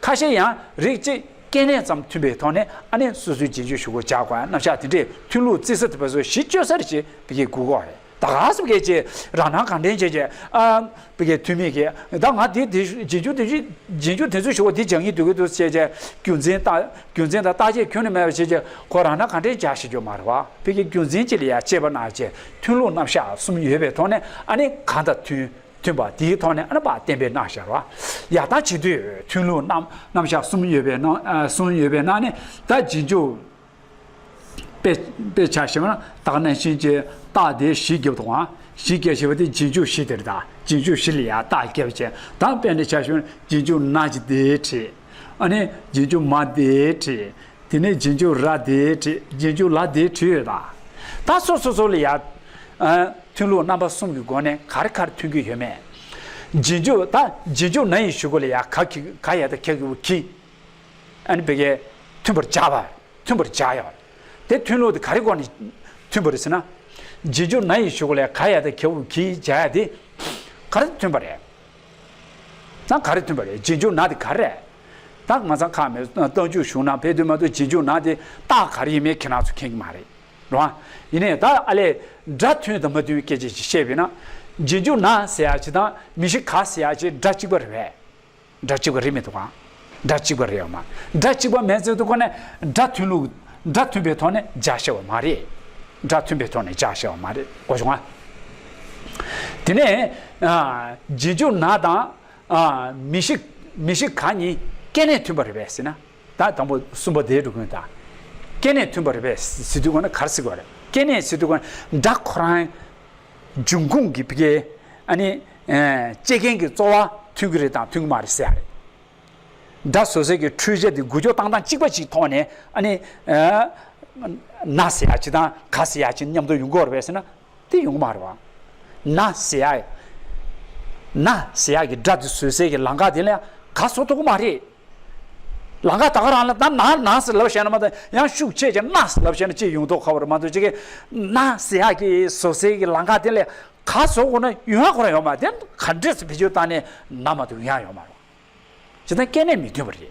ཁ་ཤས་ཡང་རིགས་གཅིག་སྐྱེ་གནས་ཙམ་མཐུན་པའི་ཐོག་ནས་ཨ་ནི་སོ་སོའི་རྗེས་འཇུག་ཞུ་གོ་སྦྱར་དགོས་ཡ་རྣམ་གཞག་དེ་འདྲའི་མཐུན་ལུགས་བརྩི་ས་དེ་བ་སོ་གཞི་བཅོལ་ས་རེ་བྱེད་པའི་གི་དགོས་མཁོ་རེད། ད་ག་སེ་བ་གི་ཅིག་རང་སྣང་གང་དྲན་བྱས་བྱས། ཨ། བི་གའི་ཐུ་མི་གིས་ད་ང་དེ་དེ་རྗེས་འཇུག་དེ་རྗེས་འཇུག་དེ་ཚོ་ཞུ་གོ་དེ་སྦྱར་གྱི་འདུག་གི་འདུག་བྱས་བྱས་རྒྱུ་མཚན་ད་རྒྱུ་མཚན་དང་བརྟག་དཔྱད་ཁྱོན་ནས་མེད་པ་བྱས་བྱས་ཁོ་རང་སྣང་གང་དྲན་སྦྱར་ཤེས་རྒྱུ་མ་རེད་པ། བི་གའི་རྒྱུ་མཚན་ཅིག་ལ་ཡ་དཔྱད་པ་གནང་བྱས་མཐུན་ལུགས་རྣམ་གཞག་གསུམ་ཡོད་པའི་ཐོག་ནས་ཨ་ནི་གང་དང་མཐུན། མཐུན་པ་དེའི་ཐོག་ནས་ཨ་ནི་ཕར་གཏན་འབེབས་གནང་བཞག་ར། ཡ་ད་བྱེད་དུས་མཐུན་ལུགས་རྣམ་རྣམ་གཞག་གསུམ་ཡོད་པའི་ནང་། ཨ། གསུམ་ཡོད་པའི་ནང་ནས་ད་རྗེས་འཇུག་དཔེ་དཔེ་ཆ་བཞག་ན་ད་ག་ནང་བཞིན་གྱི་རྟགས་དེ་བཞི་བརྒྱབ་འདུག་ཨང་། བཞི་བརྒྱབ་བྱས་པ་དེ་རྗེས་འཇུག་བཞི་དེ་རེད་ད། རྗེས་འཇུག་བཞི་ལ་ཡ་རྟགས་བརྒྱབ་བྱས་ད་དཔེ་འདྲ་ཆ་བཞག་ན་རྗེས་འཇུག་ན་གཅིག་དེ་བྲིས། ཨ་ནི་རྗེས་འཇུག་མ་དེ་བྲིས། དེ་ནས་རྗེས་འཇུག་ར་དེ་བྲིས། རྗེས་འཇུག་ལ་དེ་བྲིས་ཡོད་ད། ད་སོ་སོ་སོ་ལ་ཡ། ཨ། མཐུན་ལུགས་རྣམ་པ་གསུམ་གྱི་སྒོ་ནས་ག་རེ་ག་རེ་མཐུན་གྱི་ཡོད་མེད། རྗེས་འཇུག་ད་རྗེས་འཇུག་ན་ཡི་ཞུ་གོ་ལ་ཡ་ག་གི་ག་ཡ་དང་ག་གི་གུ་གི། ཨ་ནི་བི་གའི་མཐུན་པར་སྦྱར་བ། མཐུན་པར་སྦྱར་ཡོད། དེ་མཐུན་ལུགས་དེ་ག་རེ་སྒོ་ནས་མཐུན་པ་རེད་ཟེར་ན། རྗེས་འཇུག་ན་ཡི་ཞུ་གོ་ལ་ཡ་ག་ཡ་དང་ག་གི་གུ་གི་སྦྱར་ཡ་དེ་ག་རེ་མཐུན་པ་རེད། ད་ག་རེ་མཐུན་པ་རེད། རྗེས་འཇུག་ན་དེ་ག་རེ་རེད། ད་ང་ཚང་ཁ་མེད་རྟགས་འཇུག་གཞུང་ན་ཕེབས་དུས་མ་གཏོགས་རྗེས་འཇུག་ན་དེ་རྟགས་ག་རེ་ཡིན་མིན་ཁྱེད་རང་ཚོ་མཁྱེན་གྱི་མ་རེད། རེད་པ། ཡིན་ནའི་ད་ཨ་ལས་སྒྲ་མཐུན་དང་མ་མཐུན་སྐད་ཆ་ཞིག་བཤད་པས་ན། རྗེས་འཇུག་ན་ཟེར་ཡ་ཅིག་དང་མི་ཤི་ག་ཟེར་ཡ་ཅིག་སྒྲ་གཅིག་པ་རེད་པས། སྒྲ་གཅིག་པ་རེད་མི་འདུག་ག་སྒྲ་གཅིག་པ་རེད་ཡོད་མ། སྒྲ་གཅིག་པ་མེད་ཚེ་དུས་ཁོ་ནས་སྒྲ་མཐུན་ལུགས། སྒྲ་མཐུན་པའི་ཐོག་ནས་སྦྱར་བྱ་བ་མ་རེད། སྒྲ་མཐུན་པའི་ཐོག་ནས་སྦྱར་བྱ་བ་མ་རེད། གོ་བྱུང་ང་། དེ་ནས། ཨ། རྗེས་འཇུག་ན་དང་། ཨ། མི་ཤི། མི་ཤི་ག་གཉིས་སྐྱེ་གནས་མཐུན་པ་རེད་པས་ཟེར་ན། ད་དང་པོ་གསུམ་པ་དེའི་འགྲོ་མཁན་དང་། སྐྱེ་གནས་མཐུན་པ་རེད་པས་ཟེར་དུས་ཁོ་ན་ག་རེ་ཟེར་དགོས་རེད། སྐྱེ་གནས་ཟེར་དུས་ཁོ་ན་སྒྲ་ཁོ་རང་། འབྱུང་ཁུངས་ཀྱི་བི་གའི། ཨ་ནི། ཨེ། བཅད་མཁན་གྱི་རྩོལ་བ་མཐུན་གྱི་རེད་དང་མཐུན་གྱི་མ་རེད་ཟེར་ཡ་རེད། སྒྲ་བཟོ་སའི་གི་འཕྲུལ་ཆས་དེ་འགུལ་སྐྱོད་བཏང་སྟངས་གཅིག་པ་གཅིག་ཐོག་ནས་ཨ་ནི། ཨེ། ན་ཟེར་ཡ་གཅིག་དང་ག་ཟེར་ཡ་གཅིག་མཉམ་དུ་ཡོང་གི་ཡོད་རེད་པས་ཟེར་ན། དེ་ཡོང་གི་མ་རེད་བ། ན་ཟེར་ཡ། ན་ཟེར་ཡ་གི་སྒྲ་དེ་བཟོ་སའི་གི་ལམ་ཁ་དེ་ལ་ག་བཟོ་ཐུབ་ཀྱི་མ་རེད། ལམ་ཁ་ད་ག་རང་ལ་ད་ན་ན་ཟེར་ལབ་བྱས་ན་མ་གཏོགས་ཡང་ཤུགས་ཆེ་ཆེ་ན་ཟེར་ལབ་བྱས་ན་ཅི་ཡོང་མདོག་ཁ་པོ་རེད་མ་གཏོགས་ཅིག་གི་ན་ཟེར་ཡ་གི་བཟོ་སའི་གི་ལམ་ཁ་དེ་ལ་ག་བཟོ་དགོས་ན་ཡོང་ཡ་ཁོ་རང་ཡོད་མ་རེད། དེ་ག་འདྲས་སེ་བེད་སྤྱོད་བཏང་ནས་ན་མ་གཏོགས་ཡོང་ཡ་ཡོད་མ་རེད། ཇི་ལྟར་སྐྱེ་གནས་མི་མཐུན་པ་རེད།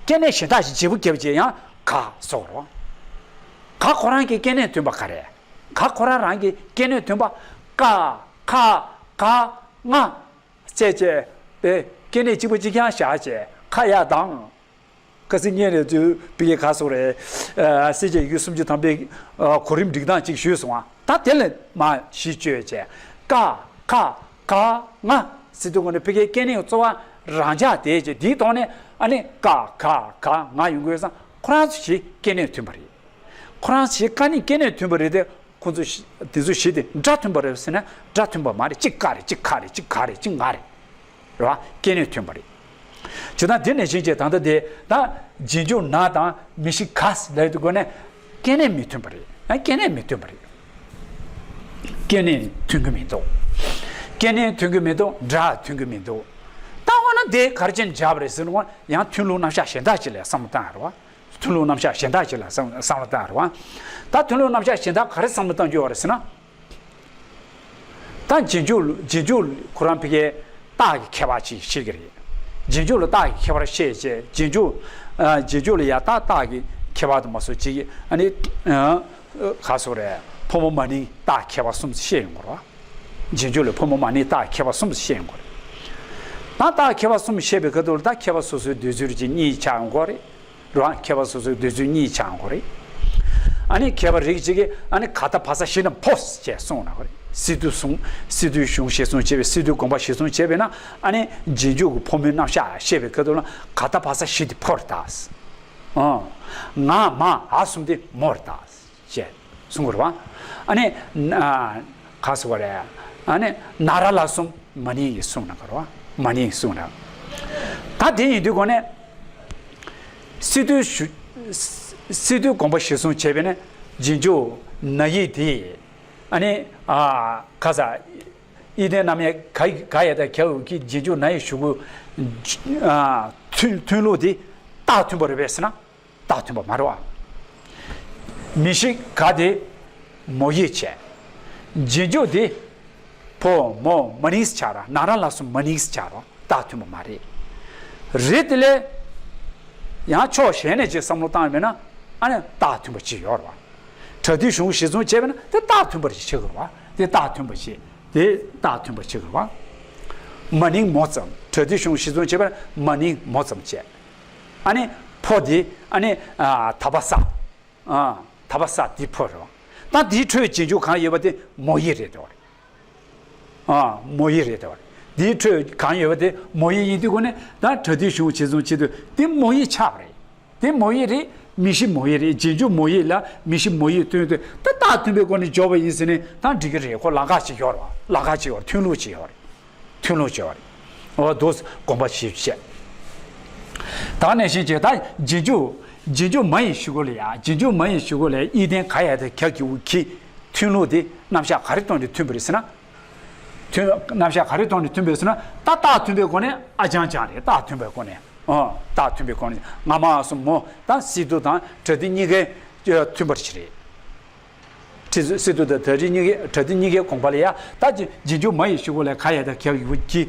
སྐྱེ་གནས་གཞན་དག་ཞིག་བརྗེ་པོ་བརྒྱབ་རྗེས་ཡང་ག་བཟོ་དགོས་རེད། ག་ཁོ་རང་གི་སྐྱེ་གནས་མཐུན་པ་ག་རེ། ག་ཁོ་རང་རང་གི་སྐྱེ་གནས་མཐུན་པ་ཀ་ཁ་ག་ང་བཅས་བཅས་པའི་སྐྱེ་གནས་གཅིག་པ་གཅིག་རྐྱང་བཞག་བྱས་ཁ་ཡ་དང་། ཁ་སང་ཉིན་རེ་ཚོས་པི་ཀེ་ག་སོགས་རེད། ཨ། སྲས་བཅས་ཡི་གེ་སུམ་ཅུ་ཐམ་པའི་ཨ་གོ་རིམ་སྒྲིག་སྟངས་གཅིག་ཞུས་སོང་ཨ། ད་དེ་ལ་མ་གཞི་བཅོལ་བྱས་ཀ་ཁ་ག་ང་ཟེར་དུས་ཀ་ནས་པི་ཀེ་སྐྱེ་གནས་གཙོ་བོ་རང་འཇགས་དེ་བྱས་དེའི་ཐོག་ནས་ཨ་ནི་ཀ་ཁ་ག་ང་ཡོང་དགོས་སམ། ཁོ་རང་ཚོ་ཞིག་སྐྱེ་གནས་མཐུན་པ་རེད། ཁོ་རང་ཞིག་ཀ་ནི་སྐྱེ་གནས་མཐུན་པ་རེད་དེ། ཁོ་ཚོ་ཞི་དེ་ཚོ་ཞི་དེ་སྒྲ་མཐུན་པ་རེད་ཟེར་ན་སྒྲ་མཐུན་པ་མ་རེད། གཅིག་ཀ་རེད། གཅིག་ཁ་རེད། གཅིག་ག་རེད། གཅིག་ང་རེད། རེད་བ། སྐྱེ་གནས་མཐུན་པ་རེད། ཇི་ལྟར་དེ་ནས་བཞིན་གྱི་ད་ལྟ་དེ་ད་རྗེས་འཇུག་ན་དང་མི་ཤི་ག་ལབ་དུས་སྒོ་ནས་སྐྱེ་གནས་མི་མཐུན་པ་རེད། ཨ། སྐྱེ་གནས་མི་མཐུན་པ་རེད། སྐྱེ་གནས་མཐུན་གྱི་མི་འདུག་སྐྱེ་གནས་མཐུན་གྱི་མི་འདུག་སྒྲ་མཐུན་གྱི་མི་འདུག་ད་འོ་ན་དེ་ག་རེ་བྱས་ནས་སྦྱར་བ་རེད་ཟེར་ན་ཡང་མཐུན་ལུགས་རྣམ་གཞག་གཞན་དག་ཅིག་ལ་བསམ་བློ་བཏང་ཡ་རེད་བ། མཐུན་ལུགས་རྣམ་གཞག་གཞན་དག་ཅིག་ལ་བསམ་བསམ་བློ་བཏང་རེད་བ། ད་མཐུན་ལུགས་རྣམ་གཞག་གཞན་དག་ག་རེ་བསམ་བློ་བཏང་རྒྱུ་ཡོད་རེད་ཟེར་ན། ད་རྗེས་འཇུག་རྗེས་འཇུག་ཁོ་རང་ཕ་གིའི་རྟགས་ཀྱི་ཁྱད་པར་ཅིག་ཤེས་ཀྱི་རེད། རྗེས་འཇུག་ལ་རྟགས་ཀྱི་ཁྱད་པར་ཤེས་བྱས་རྗེས་འཇུག་ཨ། རྗེས་འཇུག་ལ་ཡང་ད་རྟགས་ཀྱི་ཁྱད་པར་དུ་མ་སོགས་ཅིག་ཨ་ནི། ཨ། ག་སོགས་རེད། ཕོ་མོ་མ་ནིང་རྟགས་ཁྱད་པར་གསུམ་ཤེས་ཡོང་གི་རེད་བ། རྗེས་འཇུག་ལ་ཕོ་མོ་མ་ནིང་རྟགས་ཁྱད་པར་གསུམ་ཤེས་ཡོང་གི་རེད། ད་རྟགས་ཁྱད་པར་གསུམ་ཤེས་པའི་ཁ་ཐུག་ལ་ད་ཁྱད་པར་སོ་སོའི་འདོད་ཚུལ་གྱི་གཉིས་ཆགས་ཡོང་གི་རེད། རེད་བ། ཁྱད་པར་སོ་སོའི་འདོད་ཚུལ་གཉིས་ཆགས་ཡོང་གི་རེད། ཨ་ནི་ཁྱད་པར་རིགས་གཅིག་གིས་ཨ་ནི་ག་ད་བ་ས་བཞི་རྣམས་ཕོ་ཞེས་གསུངས་ན་གི་རེད། སི་ཏུ་གཞུང་སི་ཏུ་གཞུང་གཞིར་བཟུང་བྱས་པའི་སི་ཏུ་དགོངས་པ་གཞིར་བཟུང་བྱས་པས་ན་ཨ་ནི་རྗེས་འཇུག་གི་ཕོ་མོའི་རྣམ་གཞག་བཤད་པའི་ཁ་ཐུག་ལ་ག་ད་བ་ས་བཞི་དེ་ཕོ་རེད་ད། ཨ། ང་མ་འ་གསུམ་དེ་མོ་རེད་ད། ཅེས་གསུང་གི་རེད་བ། ཨ་ནི། ཨ། ག་ཟེར་བ་རེད། ཨ་ནི་ན་ར་ལ་གསུམ་མ་ནིང་ཡིན་གསུངས་ན་ག་རེད་བ། མ་ནིང་གསུངས་ན། ད་དེ་ཡིན་དུས་སྒོ་ནས། སི་ཏུ་ཞུ། སི་ཏུ་དགོངས་པ་གཞིར་བཟུང་བྱས་པས་ན་རྗེས་འཇུག་ན་ཡིག་དེ། ཨ་ནི། ཨ། ག་ས། ཨི་ལྡན་རྣམ་དབྱེ་ག་ག་ཡ་དང་ག་འོག་གི་རྗེས་འཇུག་ན་ཡི་གཞུག་གུ། ཨ། མཐུན་མཐུན་ལུགས་དེ་རྟགས་མཐུན་པ་རེད་པས་ཟེར་ན། རྟགས་མཐུན་པ་མ་རེད་བ། མི་ཤི་ག་དེ་མོ་ཡིག་བྱས། རྗེས་འཇུག་དེ་ཕོ་མོ་མ་ནིང་ཆགས་ར་ན་ར་ལ་གསུམ་མ་ནིང་ཆགས་ར་རྟགས་མཐུན་པ་མ་རེད། རེད་དེ་ལས། ཡང་ཕྱོགས་གཞན་ནས་ཅིག་བསམ་བློ་བཏང་མེད་ན་ཨ་ནི་རྟགས་མཐུན་པ་ཅིག་ཡོད་རེད་བ། པྲ་ཏི་གཞུང་གཞིར་བཟུང་བྱས་པ་ན་དེ་རྟགས་མཐུན་པ་ཞིག་ཆགས་ཀྱི་རེད་བ། དེ་རྟགས་མཐུན་པ་ཞིག་དེ་རྟགས་མཐུན་པ་ཆགས་ཀྱི་རེད་བ། མ་ནིང་མོ་ཙམ། པྲ་ཏི་གཞུང་གཞིར་བཟུང་བྱས་པ་ན་མ་ནིང་མོ་ཙམ་བྱས། ཨ་ནི་ཕོ་དེ་ཨ་ནི་ཨ་ད་བ་ས། ཨ། ད་བ་ས་དེ་ཕོ་རེད་བ། ད་དེའི་འཕྲོས་རྗེས་འཇུག་གང་ཡོད་པ་དེ་མོ་ཡིག་རེད་དེ་བ་རེད། ཨ། མོ་ཡིག་རེད་དེ་བ་རེད། དེའི་འཕྲོས་གང་ཡོད་པ་དེ་མོ་ཡིག་ཡིན་དུས་སྒོ་ནས་ད་པྲ་ཏི་གཞུང་གཞིར་བཟུང་བྱེད་དུས་དེ་མོ་ཡིག་ཆགས་པ་རེད། དེ་མོ་ཡིག་རེད། མི་ཤི་མོ་ཡིག་རེད། རྗེས་འཇུག་མོ་ཡིག་ལ་མི་ཤི་མོ་ཡིག་བསྟུན་དུས་ད་རྟགས་མཐུན་པའི་སྒོ་ནས་འཇོག་པ་ཡིན་ཟེར་ནས་ད་འགྲིག་གི་རེད། ཁོ་ལམ་ཁ་ཅིག་ཡོད་རེད་བ། ལམ་ཁ་ཅིག་ཡོད་རེད། མཐུན་ལུགས་ཅིག་ཡོད་རེད། མཐུན་ལུགས་ཅིག་ཡོད་རེད། འོ་དོ་དགོངས་པ་ཞིབ་བཤད། ད་ག་ནང་བཞིན་བྱས་ད་རྗེས་འཇུག་རྗེས་འཇུག་མ་ཡི་གཞུག་གུ་ལ་ཡ། རྗེས་འཇུག་མ་ཡི་གཞུག་གུ་ལ་ཡ་ཨི་ལྡན་ག་ཡ་དང་ག་གི་འོག་གི་མཐུན་ལུགས་དེ་རྣམ་གཞག་ག་རེ་སྟོན་ནས་མཐུན་པ་རེད་ཟེར་ན། མཐུན་རྣམ་གཞག་ག་རེ་སྟོན་ནས་མཐུན་པ་རེད་ཟེར་ན། ད་རྟགས་མཐུན་པའི་སྒོ་ནས་ཨ་ཅང་ཅང་རེད། རྟགས་མཐུན་པའི་སྒོ་ནས། ཨོ། རྟགས་མཐུན་པའི་སྒོ་ནས་ང་མ་འ་གསུམ་མོ་དང་སི་ཏུ་དང་པྲ་ཏི་གཉིས་ཀའི་མཐུན་པར་བྱེད་རེད། ཁྲི་སི་ཏུ་དང་པྲ་ཏི་གཉིས་ཀའི་པྲ་ཏི་གཉིས་ཀའི་དགོངས་པ་ལ་ཡ་ད་རྗེས་རྗེས་འཇུག་མ་ཡི་གཞུག་གུ་ལ་ག་ཡ་དང་ག་གི་འོག་གི་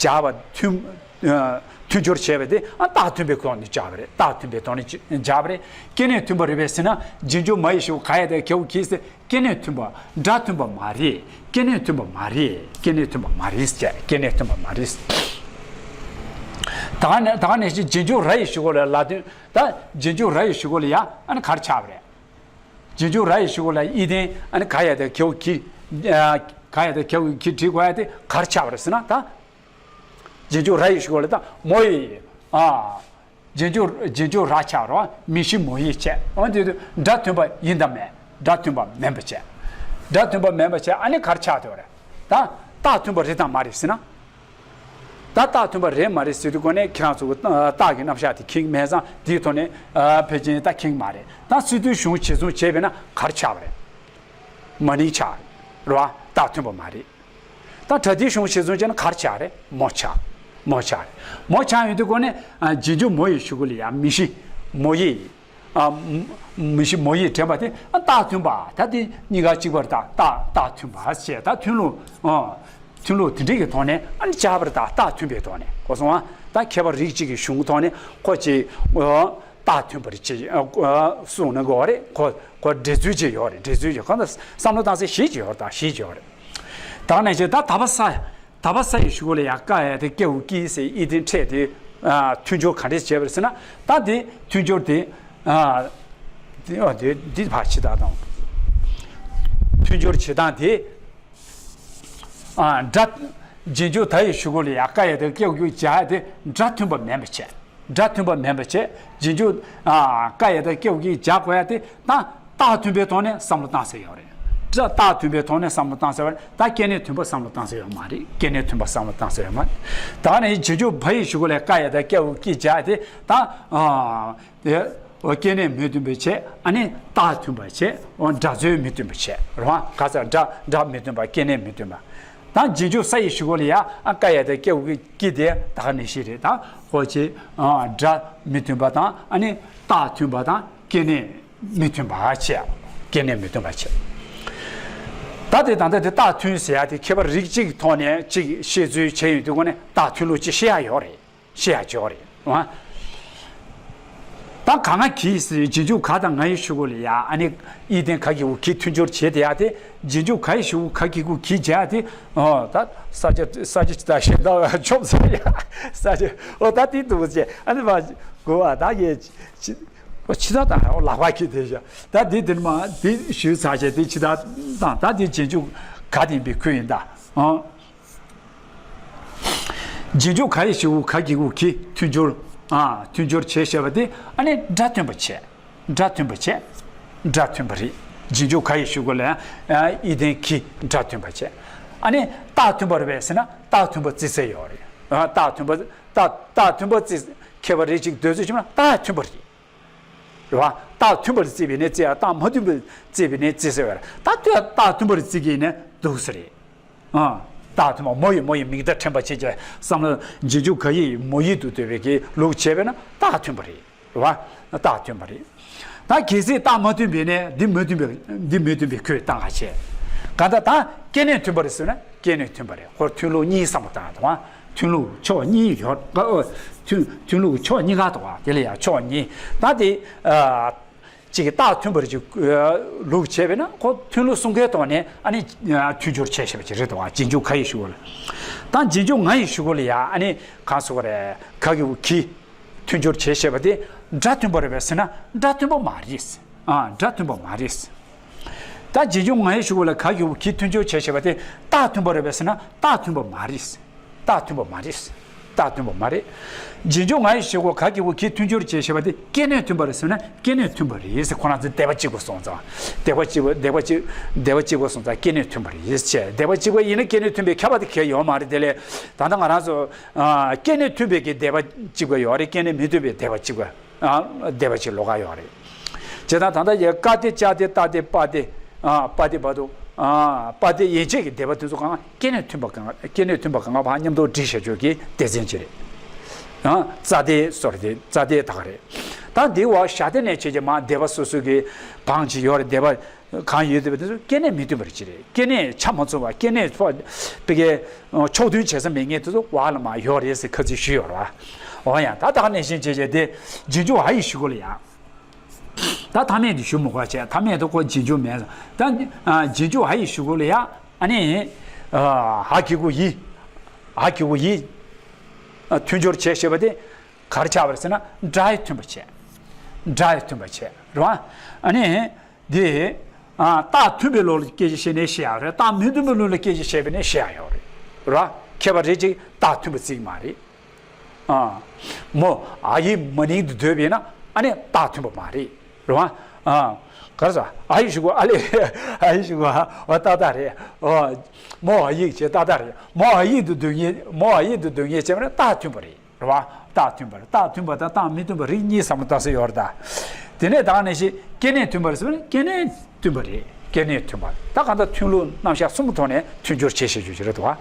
སྦྱར་བ་མཐུན། མཐུན་སྦྱོར་བྱས་པ་དེ་ཨ་རྟགས་མཐུན་པའི་སྒོ་ནས་སྦྱར་བ་རེད། རྟགས་མཐུན་པའི་ཐོག་ནས་སྦྱར་བ་རེད། སྐྱེ་གནས་མཐུན་པ་རེད་པས་ཟེར་ན་རྗེས་འཇུག་མ་ཡི་གཞུག་གུ་ག་ཡ་དང་ག་གི་འོག་གི་ཟེར། སྐྱེ་གནས་མཐུན་པ། སྒྲ་མཐུན་པ་མ་རེད། སྐྱེ་གནས་མཐུན་པ་མ་རེད། སྐྱེ་གནས་མཐུན་པ་མ་རེད་ཟེར། སྐྱེ་གནས་མཐུན་པ་མ་རེད། ད་ག་ནས་ད་ག་ནས་རྗེས་འཇུག་ར་ཡི་གཞུག་གུ་ལ་ལ་དོན་ད་རྗེས་འཇུག་ར་ཡི་གཞུག་གུ་ལ་ཡ་ཨ་ནི་ག་རེ་ཆགས་པ་རེད། རྗེས་འཇུག་ར་ཡི་གཞུག་གུ་ལ་ཨི་ལྡན་ཨ་ནི་ག་ཡ་དང་ག་འོག་གི། ཨ། ག་ཡ་དང་ག་འོག་གི་བྲིས་དགོས་ཡ་དེ་ག་རེ་ཆགས་པ་རེད་ཟེར་ན་ད། རྗེས་འཇུག་ར་ཡི་གཞུག་གུ་ལ་ད་མོ་ཡི། ཨ། རྗེས་འཇུག་རྗེས་འཇུག་ར་ཆགས་རོ། མི་ཤི་མོ་ཡིག་བྱས། འོ་དེ་དུས་སྒྲ་མཐུན་པ་ཡིན་དམ་མེད། སྒྲ་མཐུན་པ་མིན་པ་བྱས། སྒྲ་མཐུན་པ་མིན་པ་བྱས་ཨ་ནི་ག་རེ་ཆགས་བསྡད་པ་རེད། ད་ རྟགས་མཐུན་པ་རེད་དམ་མ་རེད་ཟེར་ན། ད་རྟགས་མཐུན་པ་རེད་མ་རེད་ཟེར་དུས་སྒོ་ནས་ཁྱེད་རང་ཚོ་གི་རྟགས་ཀྱི་རྣམ་གཞག་དེ་མཁྱེན་གྱི་མེད་ཙང་དེའི་ཐོག་ནས་ཕལ་ཆེར་ད་མཁྱེན་གྱི་མ་རེད། ད་སི་ཏུའི་གཞུང་གཞིར་བཟུང་བྱས་པས་ན་ག་རེ་ཆགས་པ་རེད། མ་ནིང་ཆགས་རེད་བ། རྟགས་མཐུན་པ་མ་རེད། ད་པྲ་ཏིའི་གཞུང་གཞིར་བཟུང་བྱས་ན་ག་རེ་ཆགས་རེད། མོ་ཆགས། མོ་ཆགས་རེད། མོ་ཆགས་ཡོང་དུས་སྒོ་ནས་རྗེས་འཇུག་མོ་ཡི་གཞུག་གུ་ལ་ཡང་མི་ཤི་མོ་ཡི། མི་ཤི་མོ་ཡི་དྲན་པ་དེ་རྟགས་མཐུན་པ། ད་དེ་གཉིས་ཀ་གཅིག་པར་རྟགས་རྟགས་མཐུན་པ་ཞེས་ད་མཐུན་ལུགས། མཐུན་ལུགས་དེ་འདྲའི་གི་ཐོག་ནས་ཨ་ནི་ཆགས་པར་རྟགས་རྟགས་མཐུན་པའི་ཐོག་ནས་གོ་སོང་ཨ། ད་ཁྱད་པར་རིགས་གཅིག་གི་གཞུང་ཐོག་ནས་ཁོ་ཅིག་རྟགས་མཐུན་པར་ཅིག་གསུངས་ན་དགོས་པ་རེད། ཁོ་ཁོ་འགྲེལ་ཚུལ་ཅིག་ཡོད་རེད། འགྲེལ་ཚུལ་ཅིག་གང་ལྟར་བསམ་བློ་བཏང་སའི་གཞི་ཅིག་ཡོད་རེད། ད་གཞི་ཅིག་ཡོད་རེད། ད་ནས་ཅིག་ད་ད་བ་ས། ད་བ་ས་ཡི་གཞུག་གུ་ལ་ཡ་ཀ་ཡ་དེ་ཀ་ཡུ་ཀི་ཟེར་ཨི་དེ་འཕྲད་དེ། མཐུན་སྦྱོར་ག་འདྲས་བྱས་པ་རེད་ཟེར་ན། ད་དེ་མཐུན་སྦྱོར་དེ། དེ་ཨ་དེ་འདི་ཕར་ཕྱི་ད་དང་། མཐུན་སྦྱོར་བྱེད་སྟངས་དེ། སྒྲ། རྗེས་འཇུག་ད་ཡི་གཞུག་གུ་ལ་ཡ་ཀ་ཡ་དེ་ཀ་ཡུ་ཀི་སྦྱར་ཡ་དེ་སྒྲ་མཐུན་པ་མིན་པ་བྱས། སྒྲ་མཐུན་པ་མིན་པ་བྱས། རྗེས་འཇུག་ཀ་ཡ་དེ་ཀ་ཡུ་ཀི་སྦྱར་དགོས་ཡ་དེ་ད། རྟགས་མཐུན་པའི་ཐོག་ནས་བསམ་བློ་བཏང་ས་ཡོད་རེད། རྟགས་མཐུན་པའི་ཐོག་ནས་བསམ་བློ་བཏང་ས་ཡོད་རེད། ད་སྐྱེ་གནས་མཐུན་པ་བསམ་བློ་བཏང་ས་ཡོད་མ་རེད། སྐྱེ་གནས་མཐུན་པ་བསམ་བློ་བཏང་ས་ཡོད་མ་རེད། ད་ནི་རྗེས་འཇུག་བ་ཡི་གཞུག་གུ་ལ་ཀ་ཡ་དང་ཀ་ཡུ་ཀི་སྦྱར་དེ་ད། དེ། སྐྱེ་གནས་མི་མཐུན་པ་བྱས། ཨ་ནི་རྟགས་མཐུན་པ་བྱས། སྒྲ་རྩོལ་མི་མཐུན་པ་བྱས་རེད་བ། ག་ས་སྒྲ་སྒྲ་མི་མཐུན་པ། སྐྱེ་གནས་མི་མཐུན་པ། ད་རྗེས་འཇུག་ས་ཡི་གཞུག་གུ་ལ་ཡ་ཨ་ཀ་ཡ་དང་ཀ་ཡུ་ཀི་དེ་ད་ག་ནང་བཞིན་རེད། ད་ཁོ་ཆེ། སྒྲ་མི་མཐུན་པ་དང་ཨ་ནི་རྟགས་མཐུན་པ་དང་སྐྱེ་གནས་མི་མཐུན་པ་བྱས། སྐྱེ་གནས་མི་མཐུན་པ་བྱས། ད་དེ་ད་ལྟ་དེ་རྟགས་མཐུན་ཟེར་ཡ་དེ་ཁྱད་པར་རིགས་གཅིག་གི་ཐོག་ནས་གཅིག་བཤད་ཚུལ་བྱས་ཡོང་དུས་སྒོ་ནས་རྟགས་མཐུན་ལུགས་གཅིག་བཤད་ཡ་ཡོད་རེད། བཤད་ཡ་ཡོད་རེད། ཨ། ད་ག་ང་གི་ཟེར་རྗེས་འཇུག་ག་དང་ང་ཡི་གཞུག་གུ་ལ་ཡ་ཨ་ནི་ཨི་དེ་ག་གི་གུ་གི་མཐུན་སྦྱོར་བྱས་དེ་ཡ་དེ། རྗེས་འཇུག་ག་ཡི་གཞུག་གུ་ག་གི་གུ་གི་བྱས་ཡ་དེ། ཨོ་ད་ས་ཆ་ས་ཆ་ད་གཞན་དག་ཆོབ་ཚར་ཡ་ས་ཆ། ཨོ་ད་དེ་འདུག་ཟེར་ཨ་ནི་མ་གོ་བ་ད་ཡེ་ཆི་ཆི་ད་ད་ཨོ་ལག་པ་གི་དེ་བཞག་ད་དེ་དེ་མ་དེ་ཞུས་ཚར་བྱས་དེ་ཆི་ད་དང་ད་དེ་རྗེས་འཇུག་ག་དེ་ཡིན་པའི་ཁུལ་ཡིན་ད། ཨོ། རྗེས་འཇུག་ག་ཡི་གཞུག་གུ་ག་གི་གུ་གི་མཐུན་སྦྱོར། ཨ་མཐུན་སྦྱོར་བྱས་བྱས་པ་དེ་ཨ་ནི་སྒྲ་མཐུན་པ་བྱས། སྒྲ་མཐུན་པ་བྱས། སྒྲ་མཐུན་པ་རེད། རྗེས་འཇུག་ག་ཡི་གཞུག་གུ་ལ་ཨ་ཨི་དེ་གི་སྒྲ་མཐུན་པ་བྱས། ཨ་ནི་རྟགས་མཐུན་པ་རེད་པས་ཟེར་ན་རྟགས་མཐུན་པ་བརྩི་ས་ཡོད་རེད། ཨ་རྟགས་མཐུན་པ་རྟགས་རྟགས་མཐུན་པ་བརྩི་ཁྱད་པར་རིགས་གཅིག་འདོད་ཚུལ་བྱུང་ན་རྟགས་མཐུན་པ་རེད། རེད་བ། རྟགས་མཐུན་པར་བརྩིས་པའི་གནས་བརྩི་ཡ། རྟགས་མ་མཐུན་པར་བརྩིས་པའི་གནས་བརྩི་ཟེར་བ་རེད། ད་ལྟོས་རྟགས་མཐུན་པར་བརྩི་གི་ནས་འདུག་ས་རེད། ཨ། རྟགས་མཐུན་པ་མོ་ཡི་མོ་ཡི་མིང་མཐའ་ཕྲན་པ་བྱེད་ཀྱི་བསམ་བློ་རྗེས་འཇུག་ག་ཡི་མོ་ཡི་དུ་འདོད་པའི་གི་ལུགས་བྱས་པས་ན་རྟགས་མཐུན་པ་རེད། རེད་བ། རྟགས་མཐུན་པ་རེད། ད་གལ་སྲིད་རྟགས་མ་མཐུན་པའི་གནས་འདི་མི་མཐུན་པའི་འདི་མི་མཐུན་པའི་ཁོས་བཏང་ག་བྱས། ག་ད་ད་སྐྱེ་གནས་མཐུན་པ་རེད་ཟེར་ན། སྐྱེ་གནས་མཐུན་པ་རེད། ཁོར་མཐུན་ལུགས་གཉིས་བསམ་བློ་བཏང་དང་། མཐུན་ལུགས་ཕྱོགས་གཉིས་ཡོད། ཨ། མཐུན་མཐུན་ལུགས་ཕྱོགས་གཉིས་ཀ་དང་། དེ་ལ་ཡང་ཕྱོགས་གཉིས། ད་དེ་ཨ་གཅིག་གི་རྟགས་མཐུན་པར་གཅིག་ལུགས་བྱས་པས་ན་ཁོ་མཐུན་ལུགས་གསུམ་ཀའི་ཐོག་ནས་ཨ་ནི་མཐུན་སྦྱོར་བྱས་བཞག་པ་ཅིག་རེད་དང་། རྗེས་འཇུག་ག་ཡི་གཞུག་གུ་ལ། ད་རྗེས་འཇུག་ང་ཡི་གཞུག་གུ་ལ་ཡང་ཨ་ནི་གང་ཟེར་དགོས་རེད། ག་གི་གུ་གི་མཐུན་སྦྱོར་བྱས་བཞག་པ་དེ་སྒྲ་མཐུན་པ་རེད་པས་ཟེར་ན་སྒྲ་མཐུན་པ་མ་རེད། ཨ། སྒྲ་མཐུན་པ་མ་རེད། ད་རྗེས་འཇུག་ང་ཡི་གཞུག་གུ་ལ་ག་གི་གུ་གི་མཐུན་སྦྱོར་བྱས་བཞག་པ་དེ་རྟགས་མཐུན་པ་རེད་པས་ཟེར་ན་རྟགས་མཐུན་པ་མ་རེད། རྟགས་མཐུན་པ་མ་རེད། རྟགས་མཐུན་པ་མ་རེད། རྗེས་འཇུག་ང་ཡི་གཞུག་གུ་ག་གི་གུ་གི་མཐུན་སྦྱོར་བྱས་བཞག་པ་དེ་སྐྱེ་གནས་མཐུན་པ་རེད་ཟེར་ན་སྐྱེ་གནས་མཐུན་པ་རེད་ཟེར། ཁོ་རང་ཚོས་སྡེ་པ་གཅིག་པ་སོང་ཙང་། སྡེ་པ་གཅིག་པ་སྡེ་པ་གཅིག་སྡེ་པ་གཅིག་པ་སོང་ཙང་སྐྱེ་གནས་མཐུན་པ་རེད་ཟེར། སྡེ་པ་གཅིག་པ་ཡིན་ན་སྐྱེ་གནས་མཐུན་པའི་ཁྱབ་པ་དེ་གལ་ཡོད་མ་རེད། དེ་ལས་ད་ལྟ་ང་རང་ཚོ་ཨ་སྐྱེ་གནས་མཐུན་པའི་གི་སྡེ་པ་གཅིག་པ་ཡོད་རེད། སྐྱེ་གནས་མི་མཐུན་པའི་སྡེ་པ་གཅིག་པ། ཨ། སྡེ་པ་ཅིག་ལོགས་ཀ་ཡོད་རེད། བྱས་ཙང་ད་ལྟ་ཡ་ཀ་སྡེ་ཅ་སྡེ་ཏ་སྡེ་པ་སྡེ། ཨ། པ་སྡེ་བར་དུ། ཨ། པ་སྡེ་ཡན་ཆད་ཀྱི་སྡེ་པ་དེ་ཚོ་གང་སྐྱེ་གནས་མཐུན་པ་གང་སྐྱེ་གནས་མཐུན་པ་གང་ག་བར་མཉམ་དུ་སྒྲིག་བྱ་ཆོག་གི་སྡེ་ཚན་ཅིག་རེད། ཨ། རྩ་སྡེ་སོ་རེད། རྩ་སྡེ་དག་རེད། ད་འདི་བ་བཞག་སྡེ་ནས་བྱས་ཀྱི་མ་སྡེ་པ་སོ་སོ་གི་བང་ཅིག་ཡོད་རེད། སྡེ་པ། གང་ཡོད་དེ་བས་དེ་ཚོ་སྐྱེ་གནས་མི་མཐུན་པར་ཅི་རེད། སྐྱེ་གནས་ཆ་མ་ཚང་བ། སྐྱེ་གནས་ཕོ་པི་ཀའི་ཕྱོགས་མཐུན་བྱེད་ས་མེད་མཁན་དེ་ཚོ་བ་ལ་མ་ཡོད་རེད་ཟེར་ཁ་ཚིག་ཞུས་ཡོད་རེད་བ། འོ་ཡ། ད་ད་ག་ནས་བཞིན་བྱས་བྱས་དེ་རྗེས་འཇུག་ཧ་ཡི་གཞུག་གུ་ལ་ཡ། ད་མཐའ་མེད་དེ་ཞུ་མི་དགོས་བྱས། མཐའ་མེད་དེ་ཁོ་རྗེས་འཇུག་མེད། ད་རྗེས་འཇུག་ཧ་ཡི་གཞུག་གུ་ལ་ཡ་ཨ་ནི་ཧ་གི་གུ་ཡི། ཧ་གི་གུ་ཡི་མཐུན་སྦྱོར་བྱས་ཞེས་པ་དེ་ག་རེ་ཆགས་པ་རེད་ཟེར་ན་སྒྲ་ཡི་མཐུན་པ་བྱས། སྒྲ་ཡི་མཐུན་པ་བྱས་རེད་བ། ཨ་ནི། འདི། ཨ། རྟགས་མཐུན་པའི་ལུགས་ལ་སྐད་ཆ་བཤད་ནས་བཤད་ཡག་རེད། རྟགས་མི་མཐུན་པའི་ལུགས་ལ་སྐད་ཆ་བཤད་པ་ནས་བཤད་ཡག་ཡོད་རེད། ར། ཁྱད་པར་རེ་གཅིག་རྟགས་མཐུན་པ་བརྩི་གི་མ་རེད། ཨ། མོ་ཨ་ཡི་མ་ནིང་དུ་སྡོད་པས་ན་ཨ་ནི་རྟགས་མཐུན་པ་མ་རེད། རེད་བ། ཨ། ག་རེ་ཟ། ཨ་ཡིག་ཞུ་གོ། ཨ་ལེ། ཨ་ཡིག་ཞུ་གོ། ཨ། ཏག་ཏག་རེད། ཨོ། མོ་ཨ་ཡིག་བྱས་ཏག་ཏག་རེད། མོ་ཨ་ཡིག་ཏུ་སྡུད་མཁན། མོ་ཨ་ཡིག་ཏུ་སྡུད་མཁན་བྱས་པ་ན་རྟགས་མཐུན་པ་རེད། རེད་བ། རྟགས་མཐུན་པ་རེད། རྟགས་མཐུན་པ་དང་རྟགས་མི་མཐུན་པ་རིགས་གཉིས་བསམ་བློ་བཏང་ས་ཡོད་རེད་ད། དེ་ནས་ད་ག་ནང་བཞིན་སྐྱེ་གནས་མཐུན་པ་རེད་ཟེར་བ་ན་སྐྱེ་གནས་མཐུན་པ་རེད། སྐྱེ་གནས་མཐུན་པ། ད་གང་ལྟར་མཐུན་ལུགས་རྣམ་གཞག་གསུམ་གྱི་ཐོག་ནས་མཐུན་སྦྱོར་བྱེད་ཤེས་རྒྱུ་ཅིག་རེད་འདུག་བ།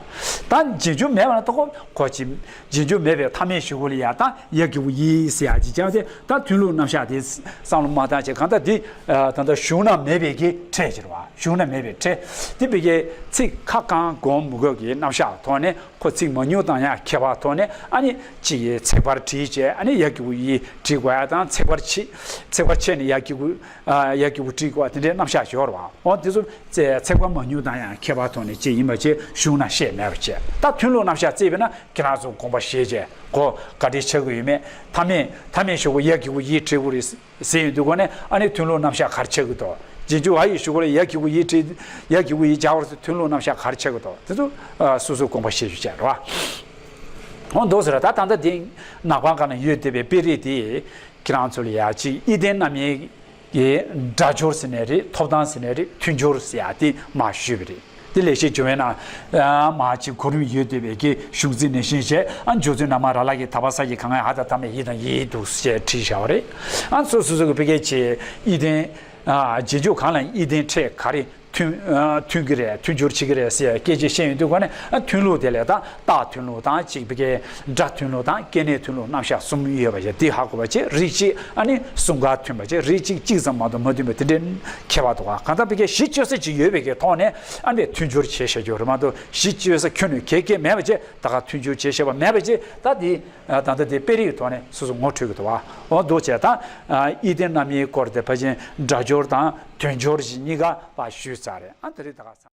ད་རྗེས་འཇུག་མེད་པ་ན་ད་ཁོ་ཁོ་ཅི། རྗེས་འཇུག་མེད་པའི་མཐའ་མེད་གཞུག་གུ་ལ་ཡ་ད་ཡ་གི་གུ་ཡི་ཟེར་ཡ་ཅིག་ཀྱང་དེ་ད་མཐུན་ལུགས་རྣམ་གཞག་དེ་བསམ་བློ་མ་བཏང་བྱས་གང་ལྟར་དེ་ད་ལྟ་གཞུང་ན་མེད་པའི་གི་ཕྲད་ཅིག་རེད་བ། གཞུང་ན་མེད་པའི་ཕྲད། དེ་བི་གའི་ཚིག་ཁ་གང་གོང་མུ་གོ་གི་རྣམ་གཞག་ཐོག་ནས། ཁོ་ཚིག་མང་ཉུང་དང་ཡང་ཁྱད་པར་ཐོག་ནས། ཨ་ནི་གཅིག་གིས་ཚེག་བར་བྲིས་བྱས། ཨ་ནི་ཡ་གི་གུ་ཡི་བྲིས་དགོས་ཡ་དང་། ཚེག་བར་ཕྱེ། ཚེག་བར་ཕྱེ་ནས་ཡ་གི་གུ། ཨ། ཡ་གི་གུ་བྲིས་དགོས་པ་དེ་འདྲའི་རྣམ་གཞག་ཡོད་རེད་བ། འོ་དེ་ཚོ་ཚེ་ཚེག་བར་མང་ཉུང་དང་ཡང་ཁྱད་པར་ཐོག་ནས་ཅིག་ཡིན་པ་བྱས་གཞུང་ན་བཤད་མེད་པ་བྱས། ད་མཐུན་ལུགས་རྣམ་གཞག་བརྩིས་པས་ན་ཁྱེད་རང་ཚོ་དགོངས་པ་བཞེས་བྱས་གོ། ག་འདྲས་ཆགས་ཀྱི་ཡོད་མེད། མཐའ་མེད་མཐའ་མེད་གཞུག་གུ་ཡ་གི་གུ་ཡི་བྲིས་དགོས་རེད་ཟེར་ཡོང་དུས་གོ་ནས། ཨ་ནི་མཐུན་ལུགས་རྣམ་གཞག་ག་རེ་ཆགས་ཀྱི་འདུག་རྗེས་འཇུག་ཨ་ཡི་གཞུག་གུ་ལ་ཡ་གི་གུ་ཡི་བྲིས། ཡ་གི་གུ་ཡི་སྦྱར་བ་རེད་ཟེར། མཐུན་ལུགས་རྣམ་གཞག་ག་རེ་ཆགས་ཀྱི་འདུག་དེ་ཚོ་ཨ་སོ་སོས་དགོངས་པ་བཞེས་རྒྱུ་བྱས་རེད་བ། འོ་འདུག་ཟེར། ད་ད་ལྟ་དེ་ནག་པང་སྒང་ན་ཡོད་བསྡད་པའི་དཔེ་རིས་དེ་ཁྱེད་རང་ཚོ་ལ་ཡ་ཅིག་ཡིད་ལྡན་རྣམ་དབྱེ་གི་སྒྲ་སྦྱོར་ཟེར་ནའི་རེད། ཐོབ་ཐང་ཟེར་ནའི་རེད། མཐུན་སྦྱོར་ཟེར་ཡ་དེ་མར་ཞུས་པ་རེད། དེ་ལེགས་བཤད་ལྗོན་དབང་ན་མར་ཅིག་གོ་རིམ་ཡོད་བསྡད་པའི་གི་གཞུང་ཚིག་ནང་བཞིན་བྱས། ཨ། འཇུག་ཚུལ་ན་མ་ར་ལ་གི་ད་བ་ས་ཀྱི་ག་ང་འ་ད་ད་མེ་ཡི་དང་ཡི་འདུག་ཅེས་བྲིས་བཞག་པ་རེད། ཨ། སོ་སོ་སོ་གི་བི་གའི་ཅིག་ཡིད་ལྡན། ཨ། རྗེས་འཇུག་གང་ལ་ཡིད་ལྡན་ཕྲད་ག་རེ་མཐུན། ཨ། མཐུན་གྱི་རེད། མཐུན་སྦྱོར་བྱེད་ཀྱི་རེད་ཟེར་སྐད་ཆ་བཤད་ཡོང་དུས་གོ་ནས། ཨ། མཐུན་ལུགས་དེ་ལས་ད་རྟགས་མཐུན་ལུགས་དང་གཅིག་བི་གའི་སྒྲ་མཐུན་ལུགས་དང་སྐྱེ་གནས་མཐུན་ལུགས་རྣམ་གཞག་གསུམ་ཡོད་པ་བྱས། དེ་ཧ་གོ་བ་བྱས། རིགས་གཅིག་ཨ་ནི་གསུམ་ཀ་མཐུན་པ་བྱས། རིགས་གཅིག་གཅིག་ཙམ་མ་གཏོགས་མ་མཐུན་པ་དེ་འདྲའི་ཁྱད་པར་འདུག་ག་གང་ལྟར་བི་གའི་གཞི་བཅོལ་ས་ཅིག་ཡོད་པའི་གི་ཐོག་ནས། ཨ་ནི་མཐུན་སྦྱོར་བྱེད་བྱ་རྒྱུ་རེད་མ་གཏོགས། གཞི་བཅོལ་ས་ཁྱོན་ནས་གལ་གལ་མེད་པ་བྱས། ད་ག་མཐུན་སྦྱོར་བྱེད་ཤེས་པ་མེད་པ་བྱས། ད་དེ་ད་ལྟ་དེ་དཔེ་རིས་ཐོག་ནས་སོ་སོ་ངོ་འཕྲོད་ཀྱི་འདུག་བ། འོ་འདུག་བྱས། ད་ཨ། ཡིད་ལྡན་རྣམ་དབྱེའི་སྐོར་དེ་ཕལ་ཆེར་སྒྲ་སྦྱོར་དང་དོན་སྦྱོར་ཞིག་གཉིས་ཀ་ཕར་ཞུས་ཚར་རེད། ཨ། དེ་རིང་ད་ག་ཚང་།